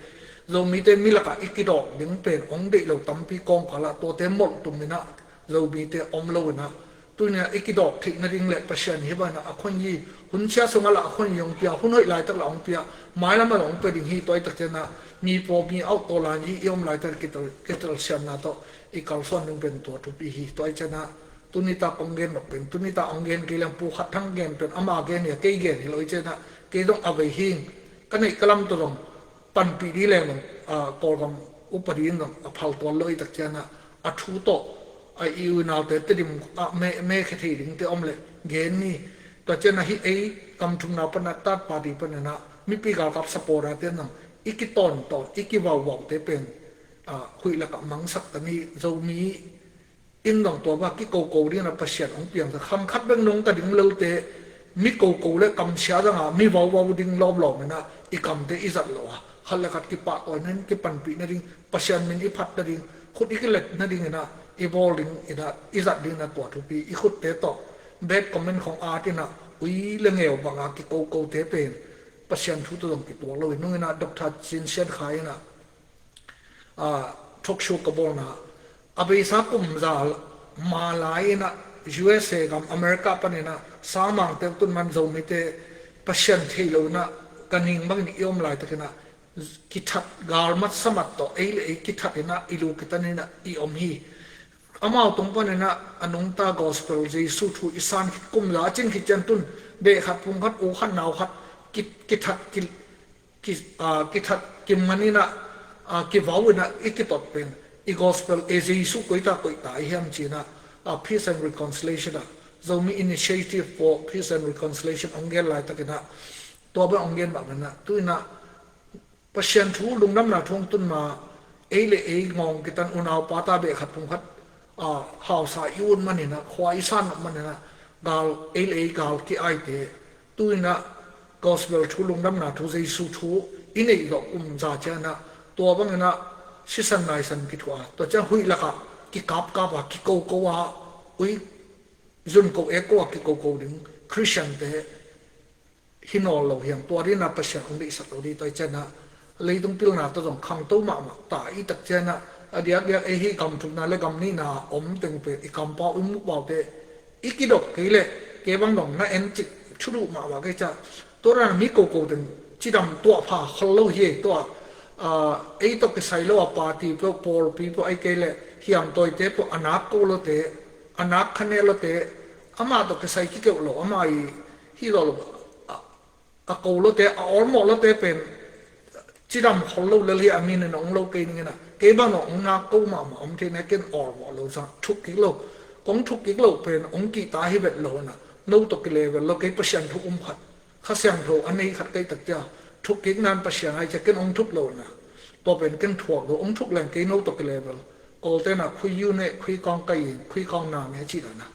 Zomite milakah i kidawk ding pen ong deih lo tampi kawngkalah tuate molh tuminah Zomite om lo inah tuninah i kidawk theih nading le Pasian hi banah a khon hi. Hun sia sungah lah a khon hi ong pia, hun hoih laitak lah ong pia, mailamah lah ong pia ding hi. Tua i tak cianah mi paw mi auh tawlan hi i om laitak kitel, kitelsiamna tawh i kalsuan ding pen tua thupi hi. Tua i cianah Tunita kong gen lok pen tunita ong gen kei leng pu khat thang gen pen ama gen hi a kei gen hi lo i cianah kei zong a vei hing ka neih ka lam tawh zong panpih dih leng zong Kawlgam upadi in zong a phal tuan lo i tak cianah a thu tawh a i unaute Tedim ah me, mekhia thei dingte om le gen ni. Tua cianah hih ei kam thumna pana tat party pananah mipi galkap supporter te zong i kitawntawn i kivauvaute pen huih lakah mangsak ta ni. Zomi in dong tua bak kikoko dingin a Pasian ong piangsak khang khat bek nungta ding lote mi koko le kamsia danga mi vauvau ding lawmlawm inah i kamte i zat lo a khat le khat kipahtawi nading kipanpih nading Pasian min i phat nading khut i kilet nading inah i bawl ding inah i zat ding inah tua thupi i khutte tawh bad comment khong at inah ui le ngeu banga kikokote pen Pasian thu tawh dong kituak lo i nung inah Doctor Cin Sian Khai inah talk show ka bawlna a beisa kum za ma lai inah U S A gam America paninah sangmangte tun man Zomite Pasian thei lo inah ka ning bangin i om laitakinah kithat galmat samat tawh ei le ei kithat inah i lu kitan inah i om hi. Amau tung paninah a nungta gospel Jesu thu i san khit kum za a cin khit cian tun beh khat phung khat u khat nau khat kithat ki, aa, kithat kiman inah, aa, kivau inah i kitot pen i gospel e Jesu koita koita i hiam cinah, aa, Peace and Reconciliation ah Zomi Initiative for Peace and Reconciliation hong gen laitakinah tua bang hong gen mah manah tu inah Pasian thu lungdamna thu hong tun ma ei le ei ngawng kitan unau pata beh khat phung khat, aa, hausa i ut maninah khua i san maninah gal ei le ei gal ki-aite tu inah gospel thu lungdamna thu Jesu thu i neih zawh kum za cianah tua banginah sisan naisan kithuah a tua cian huih lakah kikapkap a kikoko a ui zun ko ek ko a kikoko ding Christian te hi nawl lo hiam tua dinah Pasian hong deihsak lo dih tua i cianah leitung pilna tawh zong khangto mahmah ta i tak cianah a diakdiak ei hi gam thumna le gam nihna om teng pen i kampau i muhpaute i kidok kei leh kei bang dong na en cik thuduh mahmah kei ca tua dan mi koko teng cidam tuah pha khol lo hi ei tua, aa, ei tawh kisai lo a party peuh pawlpi peuh ei kei leh hiamtawite peuh a nak ko lote a nak khaneh lote amah tawh kisai kikeuh lo amah i hi lo lo a, a ko lote a awlmawh lote pen cidam khol lo lel hi a mi nin a ong lo kei ninginah kei bang dong ong nak ko mahmah om thei na ken awlmawh lo zang thuk kik lo kong thuk kik lo pen ong kihta hi vet lo na no tawh kilevel lo kei Pasian thu um khat Kha Siangtho a nei khat kei tak cia thuk kik nan Pasian ai cia ken ong thuk lo na tua pen ken thuak lo ong thuk leng kei no tawh kilevel Kawlte na khui yu ne khui kawng kai in khui kawng na me ci na na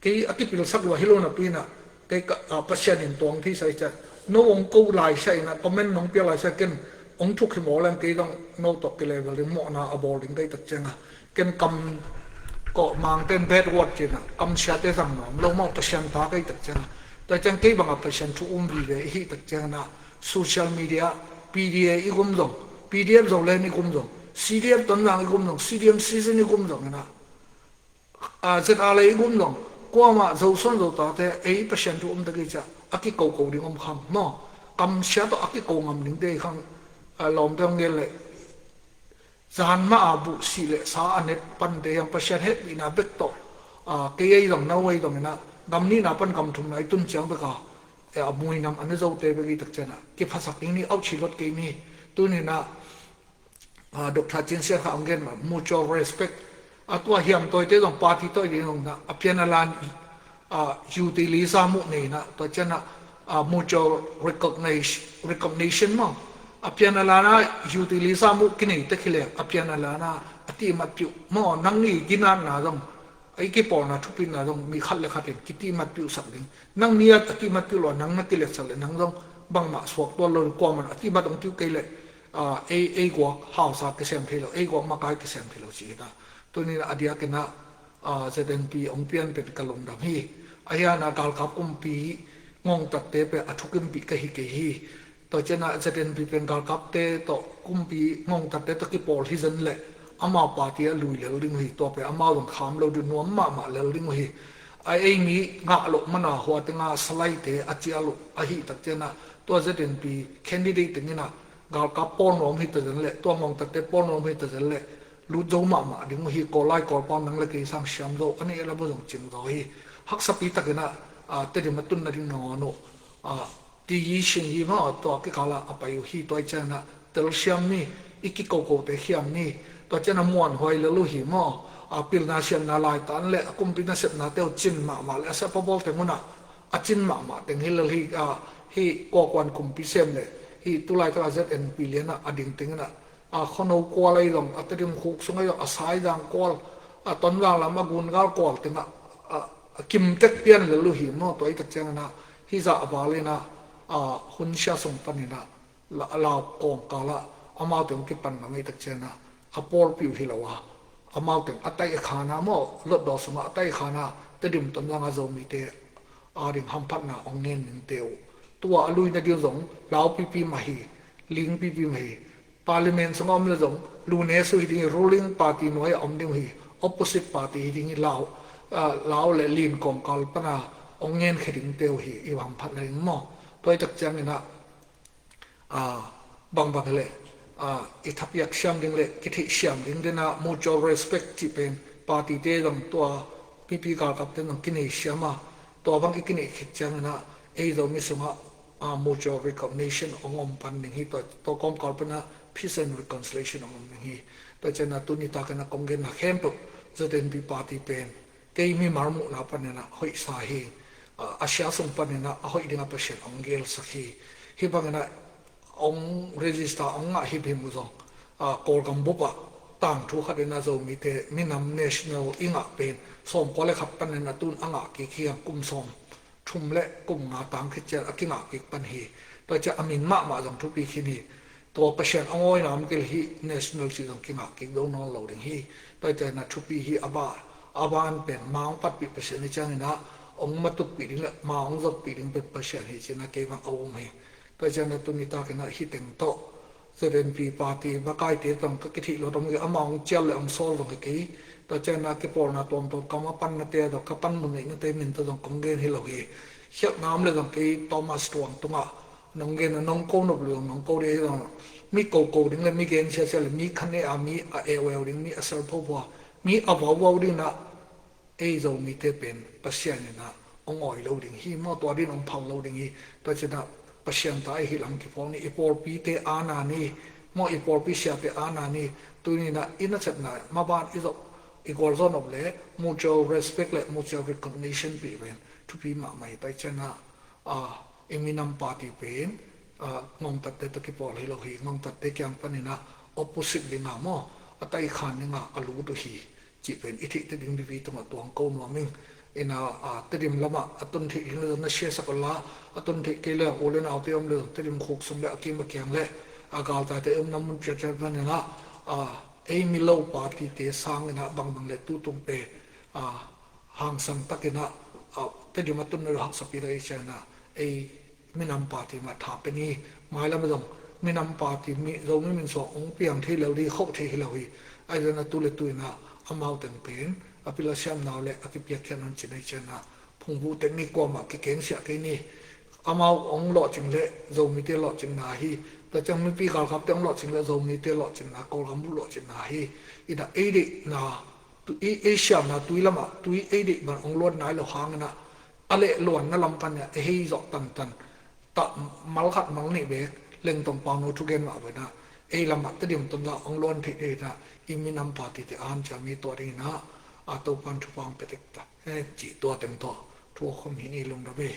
kei a kipilsak lua hi lo napi inah kei ka, a, Pasian in tuang thei sa i ciah no ong ko lai sa inah comment nong pia lai sa ken ong thuk hi maw leng kei dong no tawh kilevel ding mawhna a bawl ding kei tak cianga ken kam kawh mangten bad word cinah kam siate zang nuam lo maw Pasian ta kei tak cianga tua ciang kei bangah Pasian thu um vive i hih tak cianginah social media P D A i gum zong P D F Zoland i gum zong C D F Tonzang i gum zong C D M season i gum zong inah a, Z R A i gum zong kuamah Zosuan Zotate ei Pasian thu um takei ciah a kikoko ding om khang maw kamsia tawh a kiko ngam dingte i khang, a, lawmte hong gen leh zan mah a buh sih le sa a net pante hiang Pasian hehpihna bek tawh, a, kei ei zong no ei zong inah gam nihna pan gam thumna i tun ciang beka, e, a muinam a ne zote bek i tak cianah kiphasak ding ni auh ci lot kei ni tuninah a, Doctor Cin Sian kha ang gen ma mutual respect a tua hiam tawite zong party tawh i ding zong na a pian a lan a utiliza muh nei na tua cian a, a mutual recognition recognition maw a pian a lan a utiliza muh kinei te khi leng a pian a lan a a timat piuh maw nang i ginatna zong a i kipawlna thupitna zong mi khat le khat in kitimat piuhsak ding nang ni a a timat piuh lo a nang na kiletsak le nang zong bangmah suak tual lo kuaman a timat ong piuh kei le a, ei, ei guak hausa kisem thei lo, ei guak makai kisem thei lo ci hi ta. Tunin a diakin a, a, Z N P ong pian pen ka lungdam hi. A hian a galkap kumpi ngongtatte pen a thukimpih ka hi kei hi. Tua cian a Z N P pen galkapte tawh kumpi ngongtatte tawh kipawl hi zen leh amau party a lui lel ding uh hi. Tua pen amau zong kham lo ding nuam mahmah lel ding uh hi. A ei mi ngah loh mana hua tenga salaite a cial uh ahi tak cian a tua Z N P candidate tengin a galkap pawl nuam hi ta zen leh tua ngongtatte pawl nuam hi ta zen leh lut zo mahmah ding uh hi. Kawllai kawlpau nang le kei sang siam zo a nih a lam uh zong cing zo hi. Haksapi takin a, a, Tedim a tun nading nangawn uh, a, ti yi sin hi maw tua kikal a a pai uh hi. Tua i cian a telsiam ni i kikokote khiam ni tua cian a muanhuai lel uh hi maw, a, pilna siamna laitan le a kumpi nasepnate uh cin mahmah le a sep a bawl teng un a a cin mahmah teng hi lel hi, a, hi kuakuan kumpi sem le hi tulaitak a Z N P lian a a ding tengin a, a, Khono kual ahi zong a Tedim khuk sung ahi zong a Saizang kual a Tonzang lam a Gungal kual teng a, a, a kimtek pian lel uh hi maw tua i tak ciangin a hi zah a val in a, a, hun sia sung panin a la, lau kawngkal ah amau teng kipan ngam i tak ciangin a a pawlpi uh hi lo a amau teng a taih a khan a maw lotdaw sungah a taih a khan a Tedim Tonzang a Zomite a ding hamphatna ong ngen ningte uh. Tua a lui nading zong lau pipi mah hi, ling pipi mah hi. Parliament sungah om le zong lu ne su hi ding hi, ruling party nuai a om ding uh hi, opposite party hi ding hi lau, a, lau le lin kawngkal pana ong ngen khe dingte uh hi i hamphatna ding maw. Tua i tak ciangin a a, bangbang le, a, i thapiak siam ding le kitheih siam ding dena mutual respect cih pen party te zong tua pipi galkap te zong kinei siam a tua bang i kinei khit ciangin a ei Zomi sungah mutual recognition ong om pan ding hi. Tua kawmkal pana peace and reconciliation ong om ding hi. Tua ciangin tuni takin a kong genna khempeuh ZNP party pen kei mimal muhna panin a hoihsa hi. A sia sung panin a hoih ding a Pasian ong gelsak hi. Hih bangin a ong register ong ngah himhim uh zong Kawlgam bup ah tangthu khat in a Zomite minam national i ngah pen sawmkua le khat panin a tun a ngah kik hi a, kum sawm thum le kum nga tang khit ciang a kingah kik pan hi. Tua ciang a min mahmah zong thupi khin hi. Tua Pasian a ngawina om kei leh hih national cih zong kingah kik zo nawn lo ding hi. Tua ciangin a thupi hi. A ban pen ma ong patpih Pasian hi ciangin a ong matukpih ding le ma ong zokpih ding pen Pasian hi ci-in a kei bang a um hi. Tua ciangin a tuni takin a hih teng tawh ZNP party makaite tawh ka kithih lo dong hi. Amau ong cial le ong sawl dong hi kei. Tua ciangin a kipawlna tuamtuam kam a pannate a tawh ka panmun neihnate min tawh zong kong gen hi lo hi. Khialhna om le zong kei Thomas Tuang tungah nong gen a nong ko nop le zong nong ko ding hi zong mi koko ding le mi gen siasia le mi khanea mi a eueu ding mi a sel phophua mi a vauvau ding in a ei Zomite pen Pasian in a ong awi lo ding hi maw, tua ding ong phal lo ding hi. Tua ciangin a Pasian ta i hih lam kiphawl ni, i pawlpite ana ni maw, i pawlpi siate ana ni. Tuni in a i nasepna maban i zop i gualzawh nop le mutual respect le mutual recognition pih pen thupi mahmah hi. Tua ciangin a i minam party pen ngongtatte tawh kipawl hi lo hi. Ngongtatte kiang panin a opposite ding a maw, a taikhan ding a a lut uh hi. Cih pen i theih te ding vivi tungah tuang ko nuam ing. In a Tedim lamah a tun theih ding le zong na siasak uh la, a tun theih kei le u le naute om le zong Tedim khuk sung le a kim a kiang le a galtaite umna mun ciatciat panin a ei Milo partyte sangin a bangbang le tutung pen hangsan takin a Tedim a tun le haksapi tak ei ciangin a ei minam party mah tha pe ni. Mailam zong minam party mi Zomi min suang ong piang thei lo ding, khoh thei hi lo hi. Ahi zongin a tu le tu in a amau teng pen a pil a siamna uh le a kipiakkhiat un ci-in a i ciangin a phungvuh teng ni, kuamah kikengsiah kei ni. Amau ong lawhcing le Zomite lawhcingna hi. Tua ciang mipi galkapte ong lawhcing le Zomite lawhcingna, Kawlgam bup lawhcingna hi. In a ei deihna ei siamna tui lamah tui ei deih bang ong luan nai lo hangin a a lehluanna lam pan in a hei zawh tantan tah, mal khat mal nih bek Lengtong Pauno thugen mah bangin a ei lamah Tedim tungah ong luan theih dingin a i minam partyte a hanciam hi. Tua dingin a Topan thupha ong pia tek ta hen cih tua teng tawh thu a khum hi ni. Lungdam hi.